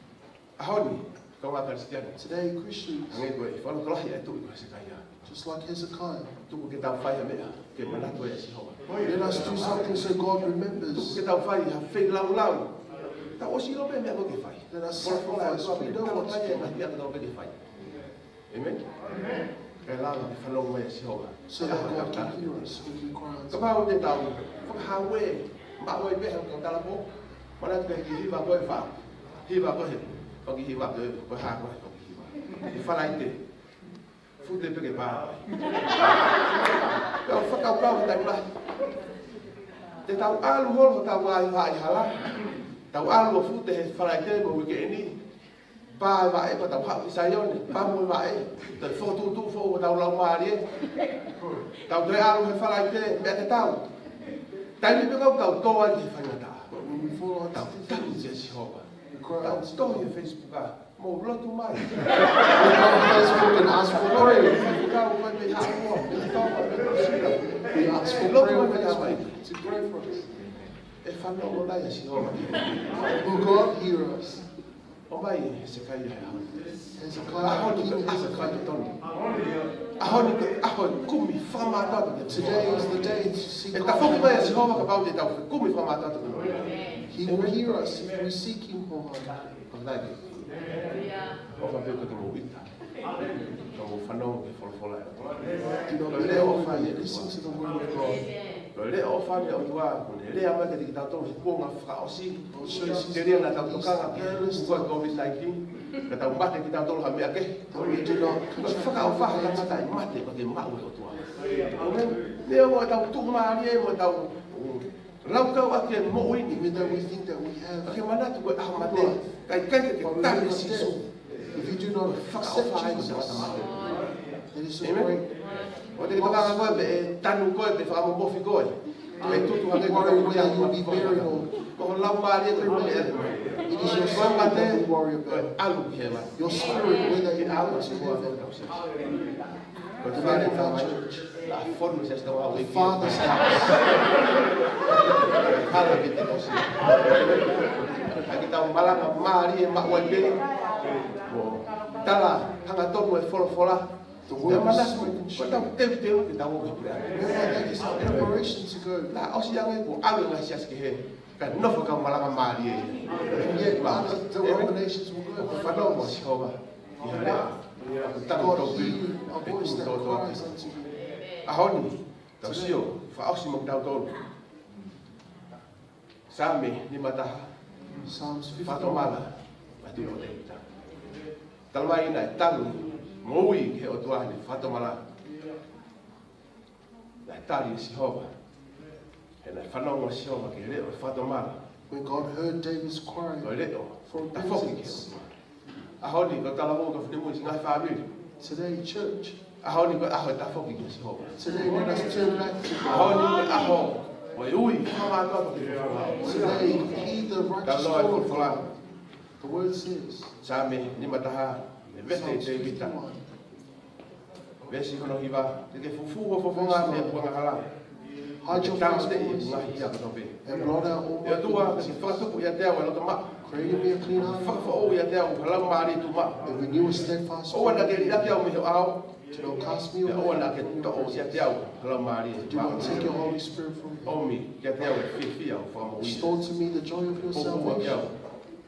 ʻAho ni, kāinga Kalisitiane. Today, Christians, hangē ko e fakalotolahi ʻa e tuʻi ko Hesekaia. Just like Hezekiah. Tuku ke tau fai ha meʻa ke manatu ai ʻa Sihova. Let us do something so God remembers. Tuku ke tau fai ha feilaulau. Tau ʻosi ʻilo pē meʻa ko ē ke fai. Let us sacrifice. We know what to do. Tau fai e ngaahi meʻa ko ē ke fai. Amen? Amen. Kae lava ke fanongo mai ʻa Sihova. So that God can hear us when we cry out. Kapau te tau fakahā ʻe maʻu ai pē ha kau talapō. Manatu ki he hiva ko ē fā. Hiva ko ē. Ko e kiʻi hiva ko ē, ko e hā ko ē, ko e kiʻi hiva. He Falaite. Fute pē ke pā. Tau fakakaukau he taimi lahi. Te tau ʻalu holo, tau ʻai vaʻe hala. Tau ʻalu ʻo fute he Falaite mo e uikeʻeni. Pā e vaʻe, pea tau haʻu ki Saione, pā mo e vaʻe. Tau fokotuʻutuʻu foʻou hotau laumālie. Tau toe ʻalu he Falaite, meʻa te tau. Taimi pē ʻoku tau tō ai ki he faingataʻa. But when we fall on, tau tali kia Sihova. We cry out to God. Tau tohi he Facebook ʻa, mou lotu mai. We go on Facebook and ask for prayer. Kau mai mei Haʻamoa, mei Tonga, mei Nuʻusila. We ask for prayer on Facebook to pray for us. ʻE fanongo mai ʻa Sihova. Will God hear us? ʻOmai Hesekaia he ʻaho ni. Hezekiah, ʻaho ni ko e ʻaho faitotonu. ʻAho ni ko e ʻaho e kumi fakamātoato. Today is the day to seek God. ʻE tafoki mai ʻa Sihova kapau te tau kumi fakamātoato. He will hear us if we seek him wholeheartedly. Fakafetaʻi. ʻOfa pē ke mou ʻita. Ka mou fanongo ki he folofola ʻa e ʻOtua. Do not be angry, but listen to the word of God. Ko e leʻo ʻofa ʻa e ʻOtua, ko ʻene lea mai kiate kitautolu he kuonga fakaʻosi. Telia naʻa tau tokanga ki he kuonga ʻo e COVID nineteen. Ka tau mate kitautolu ha meʻa kehe. That we do not contract anything. Ko e fakaʻofa ha tangata ʻe mate, pea ke maʻu ʻe he ʻOtua. Amen. Neongo ʻetau tuʻumālie, mo ʻetau laukau ʻaki e moʻui ni. Even though we think that we have life. Ka ke manatu ko e ʻaho mate. Ka ʻikai ke ke tali Sīsū. But we will not accept Jesus. If you do not accept Jesus, it is a great loss. Amen. ʻOua te ke tokanga koe pe ʻe tanu koe pe fakamomofi koe. Pe tutu hake koe. Don't worry whether you will be buried or cremated. Ko ho laumālie ko e meʻa ʻe. It is your soul that we worry about. Ko e ʻalu ki hēvani. Your spirit, whether it will go to heaven. Ko e fale ʻo e Tamai. The Father's house. Hala ki te kosi. ʻAi ke tau malanga mālie maʻu ai pē. Mo tala hangatonu e folofola. The word is spoken. Ko ʻetau teuteu ke tau ō ki he puleʻanga. Remember, that is our preparation to go. Naʻe ʻosi ange kuo ʻalu e ngaahi siasi kehe. Ka nofo kau malanga mālie. And yet other denominations will go. Fanongo Sihova. ʻI he lea. God hear our voice that cries unto him. ʻAho ni, tau sio, fakaʻosi mo kitautolu. Saame nima taha. Psalms fifty-one. Fakatomala. Matu o te ita. Tala mai naʻe tangi mo ui ki he ʻOtua ʻene fakatomala. Naʻe tali ʻe Sihova. He naʻe fanongo ʻa Sihova ki he leʻo ʻo e fakatomala. When God heard David's cry for repentance. Ko e leʻo tafoki ki he ʻOtua. ʻAho ni ko e talavou kau finemui, siʻi ngaahi fāmili. Today, church. ʻAho ni ko e ʻaho e tafoki kia Sihova. Today, let us turn back to God. ʻAho ni ko e ʻaho ʻo e ui fakamātoato ki he folofola. Today, heed the righteous call of God. Tau lau e folofola. The word says, Saame nima taha, ʻe vete ʻe Tēvita. Psalms fifty-one. Veesi hono hiva, te ke fufū ho fofonga mei he puanga hala. Hide your face from all sins. Ke tāmateʻi ʻi he ngaahi hia kotoa pē. And blot out all my iniquities. ʻE ʻOtua, ke fakatupu ʻiate au ʻa e loto maʻa. Create in me a clean heart. Fakafoʻou ʻiate au ha laumālie tuʻumaʻa. And renew a steadfast spirit within me. ʻOua naʻa ke liʻaki au mei ho ʻao. Do not cast me away from your presence. Pea ʻoua naʻa ke toʻo ʻiate au ha laumālie. And do not take your Holy Spirit from me. ʻOmi kiate au e fiefia ʻo e fakamoʻui. Restore to me the joy of your salvation. Poupou ʻaki au.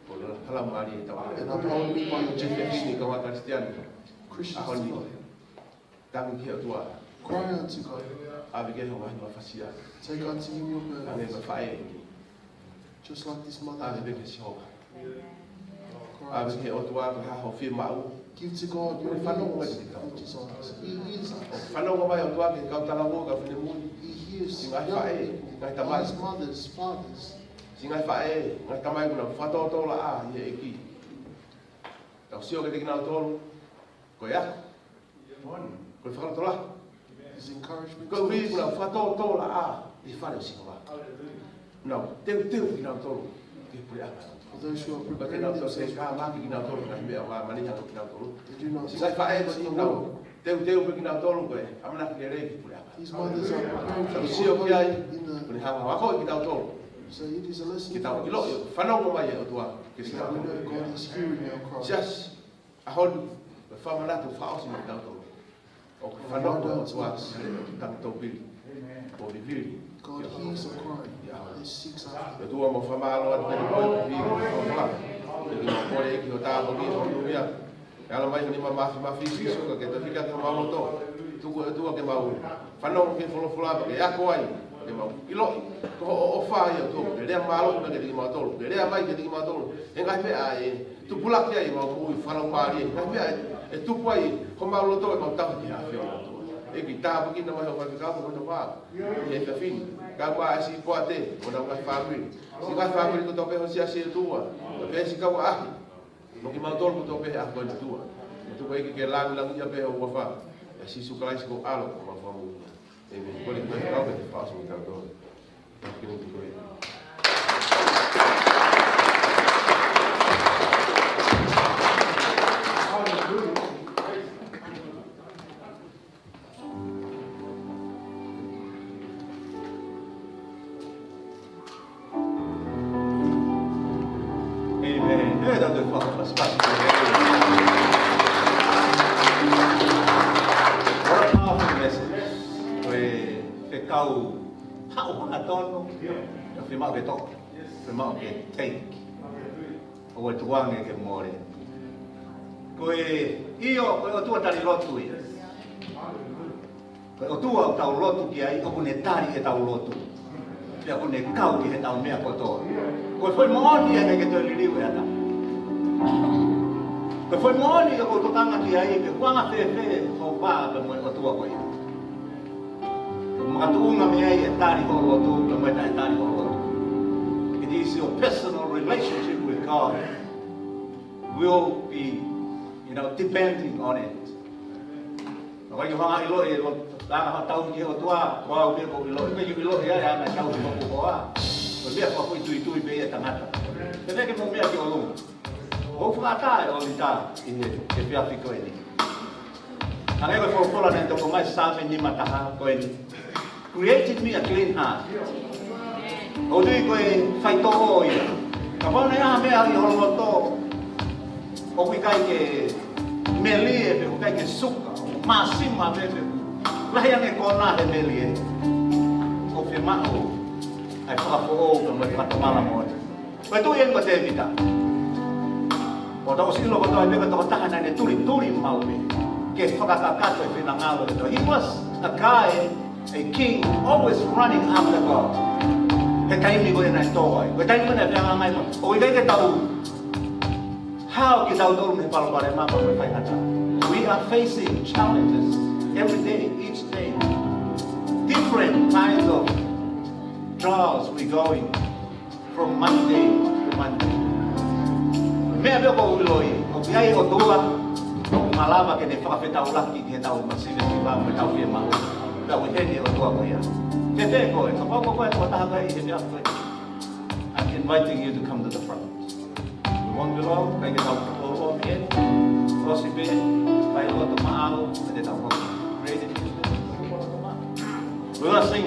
Ko e hala mālie ʻi he tau. And uphold me by your generous spirit. Kāinga Kalisitiane. Christians today. ʻAho ni. Tangi ki he ʻOtua. Cry unto God. ʻAve ki ai ho ngaahi mafasia. Take unto him your burdens. Hangē ko e faʻē ni. Just like this mother. ʻAve ki ai ho Sihova. Cry unto God. ʻAve ki he ʻOtua ko e hā ho fiemaʻu. Give to God your needs and desires. He hears us. ʻO fanongo mai ʻOtua ki he kau talavou, kau finemui. He hears young people. Siʻi ngaahi faʻē, ngaahi tamai. His mothers, fathers. Siʻi ngaahi faʻē, ngaahi tamai ʻoku nau fakatōtōlaʻā ʻi he ʻEiki. Tau sio kiate kinautolu, ko e ako, ko e fakalotolahi. His encouragement to us. Koeʻuhi ʻoku nau fakatōtōlaʻā ʻi he fale ʻo Sihova. Nau teuteu kinautolu ki he puleʻanga. For those who are preparing themselves. Pea ke nau tau se ka maki kinautolu ki he meʻa ʻo māmani hangē ko kinautolu. They do not. Siʻi ngaahi faʻē ko eni nau teuteu pē kinautolu ko e ʻamanaki lelei ki he puleʻanga. These mothers are preparing for the good life in the. Tau sio ki ai, ʻoku ne hanga ʻo akoʻi kitautolu. So it is a lesson for us. Ke tau ʻilo, fanongo mai e ʻOtua ke si that we know God is hearing our cry. Siasi, ʻaho ni, ʻoku fakamanatu fakaʻosi mai tautolu. ʻOku fanongo e ʻOtua ki he ʻoku tangataupili. ʻOku vivili. God hears a cry. He seeks after. ʻOtua, mau fakamālō atu pē mo e vivili, mau fakamālō. Te mau kole ki ho tāpuaki, ho nofo. ʻE ala mai ho nima mafimafi, Sīsū, ka ke tohi ka ke mau loto. Tuku ʻOtua ke mau fanongo ki he folofola, ke ako ai, ke mau ʻiloʻi ko hoʻo ʻofa ia ʻOtua, ke lea mālohi mai kiate kimautolu, ke lea mai kiate kimautolu he ngaahi meʻa ʻe tupulaki ai ʻemau moʻui fakalaumālie, ngaahi meʻa ʻe, ʻe tupu ai homau loto, ʻemau tauhi ki he ʻAfiona ʻOtua. ʻEiki, tāpuekina mai ho faifekau mo hono vā he efiafi ni, kae ʻumaʻā siʻi poate mo honau ngaahi fāmili, siʻi ngaahi fāmili kotoa pē ho siasi ʻOtua, pea pehē siʻi kau ʻaʻahi, mo kimautolu kotoa pē he ʻaho ko eni ʻOtua. Tuku ʻEiki ke langilangiʻia pē ho huafa. ʻIa Sīsū Kalaisi ko ho ʻAlo ko homau Fakamoʻui. ʻĒmeni. Kole ke kau ke te fakaʻosi mai tautolu. Kole ke koe. ʻĒmeni. ʻE tau toe fakapasipasi. What a powerful message. Ko e fekau haʻu hangatonu. ʻOku fiemaʻu ke toʻo. Fiemaʻu ke take. ʻOua ʻe tukuange ke mole. Ko e, ʻio, ko e ʻOtua tali lotu ia. Ko e ʻOtua ʻoku tau lotu ki ai, ʻoku ne tali ʻetau lotu. Pea ʻoku ne kau ki heʻetau meʻa kotoa. Ko e foʻi moʻoni ia ʻikai ke toe liliu ʻe ha taha. Ko e foʻi moʻoni ia ʻoku ou tokanga ki ai, pe ʻoku anga fēfē ho vā pea mo e ʻOtua ko ia. Makatuʻunga mei ai e tali hoʻo lotu, pea mo e taʻetali hoʻo lotu. It is your personal relationship with God will be, you know, depending on it. ʻOku ʻikai ke u hanga ʻo ʻiloʻi, ʻo hanga ʻo tauhi ki he ʻOtua, ko au pē ʻoku ou ʻiloʻi, ʻikai ke u ʻiloʻi ʻe ia ʻa e tauhi ʻoku ou ʻoa. Ko e meʻa fakafoʻituitui pē ia ʻa e tangata. Pea ke mou meʻa ki ʻolunga. ʻOku ou fakaʻatā e ʻōlita ʻi he, he efiafi ko eni. Hangē ko e folofola naʻe toka mai Saame nima taha ko eni. Create in me a clean heart. ʻOku tui ko e faitoʻo ia. Kapau naʻe ʻi ai ha meʻa ʻi ho loto ʻoku ʻikai ke melie pe ʻoku ʻikai ke suka, māsima pe pe lahi ange e kona he melie, ʻoku fiemaʻu ʻa e fakafoʻou pea mo e fakatomala moʻoni. Ko e tuʻi eni ko Tēvita. ʻOku tau ʻosi ʻilo kotoa pē ko e tokotaha naʻá ne tulituli maʻu pē ke fakakakato e finangalo ʻo e ʻOtua. He was a guy, a king, always running after God. He taimi ko ē naʻe tō ai. Ko e taimi ko ē naʻe fehangahangai mo. ʻOku ʻikai ke tau hao kitautolu mei he palopalema mo e faingataʻa. We are facing challenges every day, each day. Different kinds of trials we going from Monday to Monday. Meʻa pē ʻoku ou ʻiloʻi, ʻoku ʻi ai e ʻOtua, ʻoku malava ke ne fakafetaulaki ki heʻetau masiva mo ʻetau fiemaʻu. Pea ʻoku ʻi heni e ʻOtua ko ia. Fēfē koe, kapau ko koe ko e tokotaha ko ē ʻi he meʻa ko ē. I'm inviting you to come to the front. We won't be long, ʻikai ke tau ʻomi eni. ʻOsi pē, fai loto maʻau, pea te tau hoki. Creative. We're gonna sing.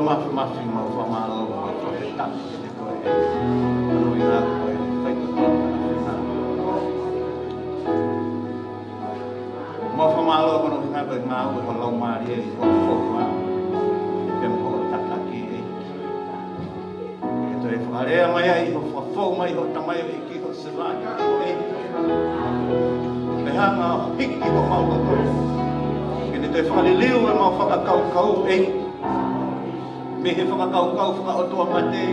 Māfimafi, mau fakamālō, mau fakafetaʻi kiate koe. Ko hono ʻuhinga ko e faitotonu ʻa e ʻAfiona. Mau fakamālō ko hono ʻuhinga ko e ngāue ho Laumālie ʻi hoʻo foha, pea mo hoʻo tataki ē. Ke toe fakalea mai ai hoʻo fakafou mai ho tamaioʻeiki, ho sēvate ē. Ke hanga ʻo hiki homau loto. Ke ne toe fakaliliu ʻemau fakakaukau ē. Mei he fakakaukau fakaʻotua mate,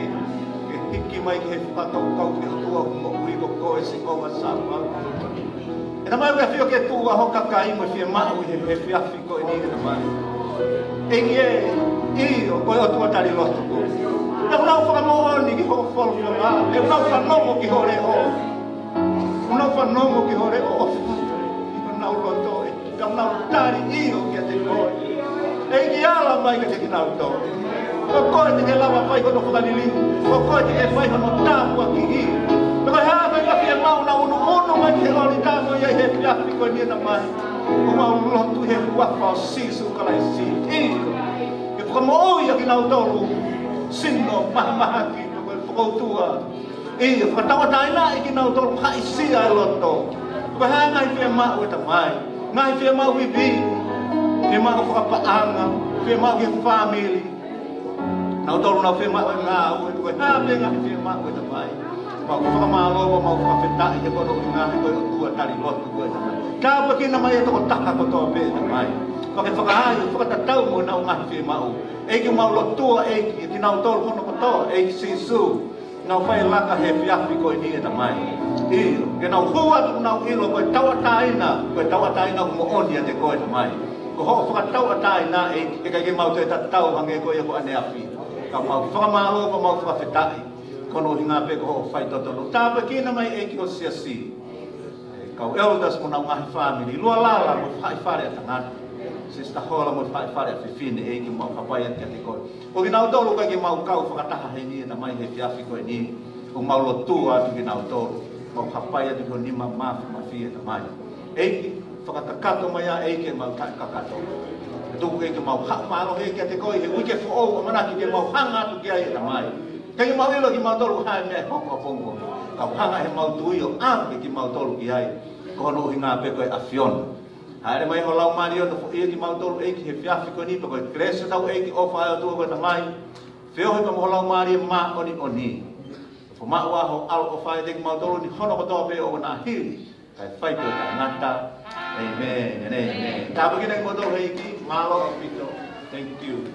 ke hiki mai ki he fakakaukau ki he ʻOtua moʻui ko koe Sihova Sāpaoti. ʻE Tamai, ʻoku ke ʻafio ke tuʻu ʻa ho kakai mo e fiemaʻu ʻi he, he efiafi ko eni ʻe Tamai. ʻEiki ē, ʻio, ko e ʻOtua tali lotu koe. ʻOku nau fakamoʻoni ki hoʻo folofola, ʻoku nau fanongo ki ho leʻo. ʻOku nau fanongo ki ho leʻo ʻofa ʻi honau loto ē. Ka nau tali ʻio kiate koe. ʻEiki, ala mai kiate kinautolu. Ko koe te ke lava fai hono fakaliliu. Ko koe te ke fai hono tāpuakiʻi. Ko e hā ha meʻa ʻoku ke maʻu ʻo unuunu mai ki he ʻōlita ko ia ʻi he efiafi ko eni ʻe Tamai. ʻOku mau lotu ʻi he huafa ʻo Sīsū Kalaisi. ʻIo. Ke fakamoʻui ʻa kinautolu. Sino mahamahaki ko e fokoutua. ʻIo, fakatauʻatāinaʻi kinautolu haʻisia e loto. Ko e hā e ngaahi fiemaʻu ʻe Tamai. Ngaahi fiemaʻu ivi. Fiemaʻu fakapaʻanga. Fiemaʻu ki he fāmili. Nautolu nau fiemaʻu e ngāue. Ko e hā pē ngaahi fiemaʻu ʻe Tamai. Mau fakamālō, mau fakafetaʻi he ko hono ʻuhinga he ko e ʻOtua tali lotu koe ʻe Tamai. Tāpuekina mai e tokotaha kotoa pē ʻe Tamai. Ke ke fakaai, fakatatau mo ʻenau ngaahi fiemaʻu. ʻEiki mau lotua, ʻEiki, kinautolu hono kotoa, ʻEiki Sīsū. Nau fai laka he efiafi ko eni ʻe Tamai. ʻIo, ke nau hū atu ʻoku nau ʻilo ko e tauʻatāina, ko e tauʻatāina ʻoku moʻoni ʻiate koe ʻe Tamai. Ko hoʻo fakatauʻatāina ʻEiki, ʻikai ke mau toe tatau hangē ko ia ko ʻaneafi. Ka mau fakamālō, ka mau fakafetaʻi. Ko hono ʻuhinga pē ko hoʻo faitotonu. Tāpuekina mai ʻEiki ho siasi. Kau elders mo ʻenau ngaahi fāmili, Lualala mo e faʻahi fale ʻa tangata, Sister Hola mo e faʻahi fale ʻa fefine, ʻEiki mau hapai atu kiate koe. Ko kinautolu ʻoku ʻikai ke mau kau fakataha heni ʻe Tamai he efiafi ko eni, ʻoku mau lotua atu kinautolu, mau hapai atu ki ho nima māfimafi ʻe Tamai. ʻEiki, fakakakato mai ā ʻEiki ʻemau taʻekakato. Ke tuku ʻEiki mau haʻu mālohi kiate koe he uike foʻou, ʻamanaki ke mau hanga atu ki ai ʻe Tamai. ʻIkai ke mau ʻilo kimautolu ha meʻa ʻe hoko ʻapongipongi. Ka ʻoku hanga ʻe heʻemau tui ʻo ʻave kimautolu ki ai. Ko hono ʻuhinga pē ko e ʻAfiona. Hāʻele mai ho Laumālie ʻo nofoʻia kimautolu ʻEiki he efiafi ko eni pea ko e kelesi ʻa hotau ʻEiki ʻofa ʻa e ʻOtua ko e Tamai. Feohi pea mo ho Laumālie Māʻoniʻoni. Fakamaʻu ʻa ho ʻAlo ʻofa ʻiate kimautolu ni hono kotoa pē ʻo na hili. Kae fai pē ʻo taʻengata. ʻĒmeni, ʻēmeni. Tāpuekina kimoutolu ʻe he ʻEiki, mālō ʻaupito. Thank you.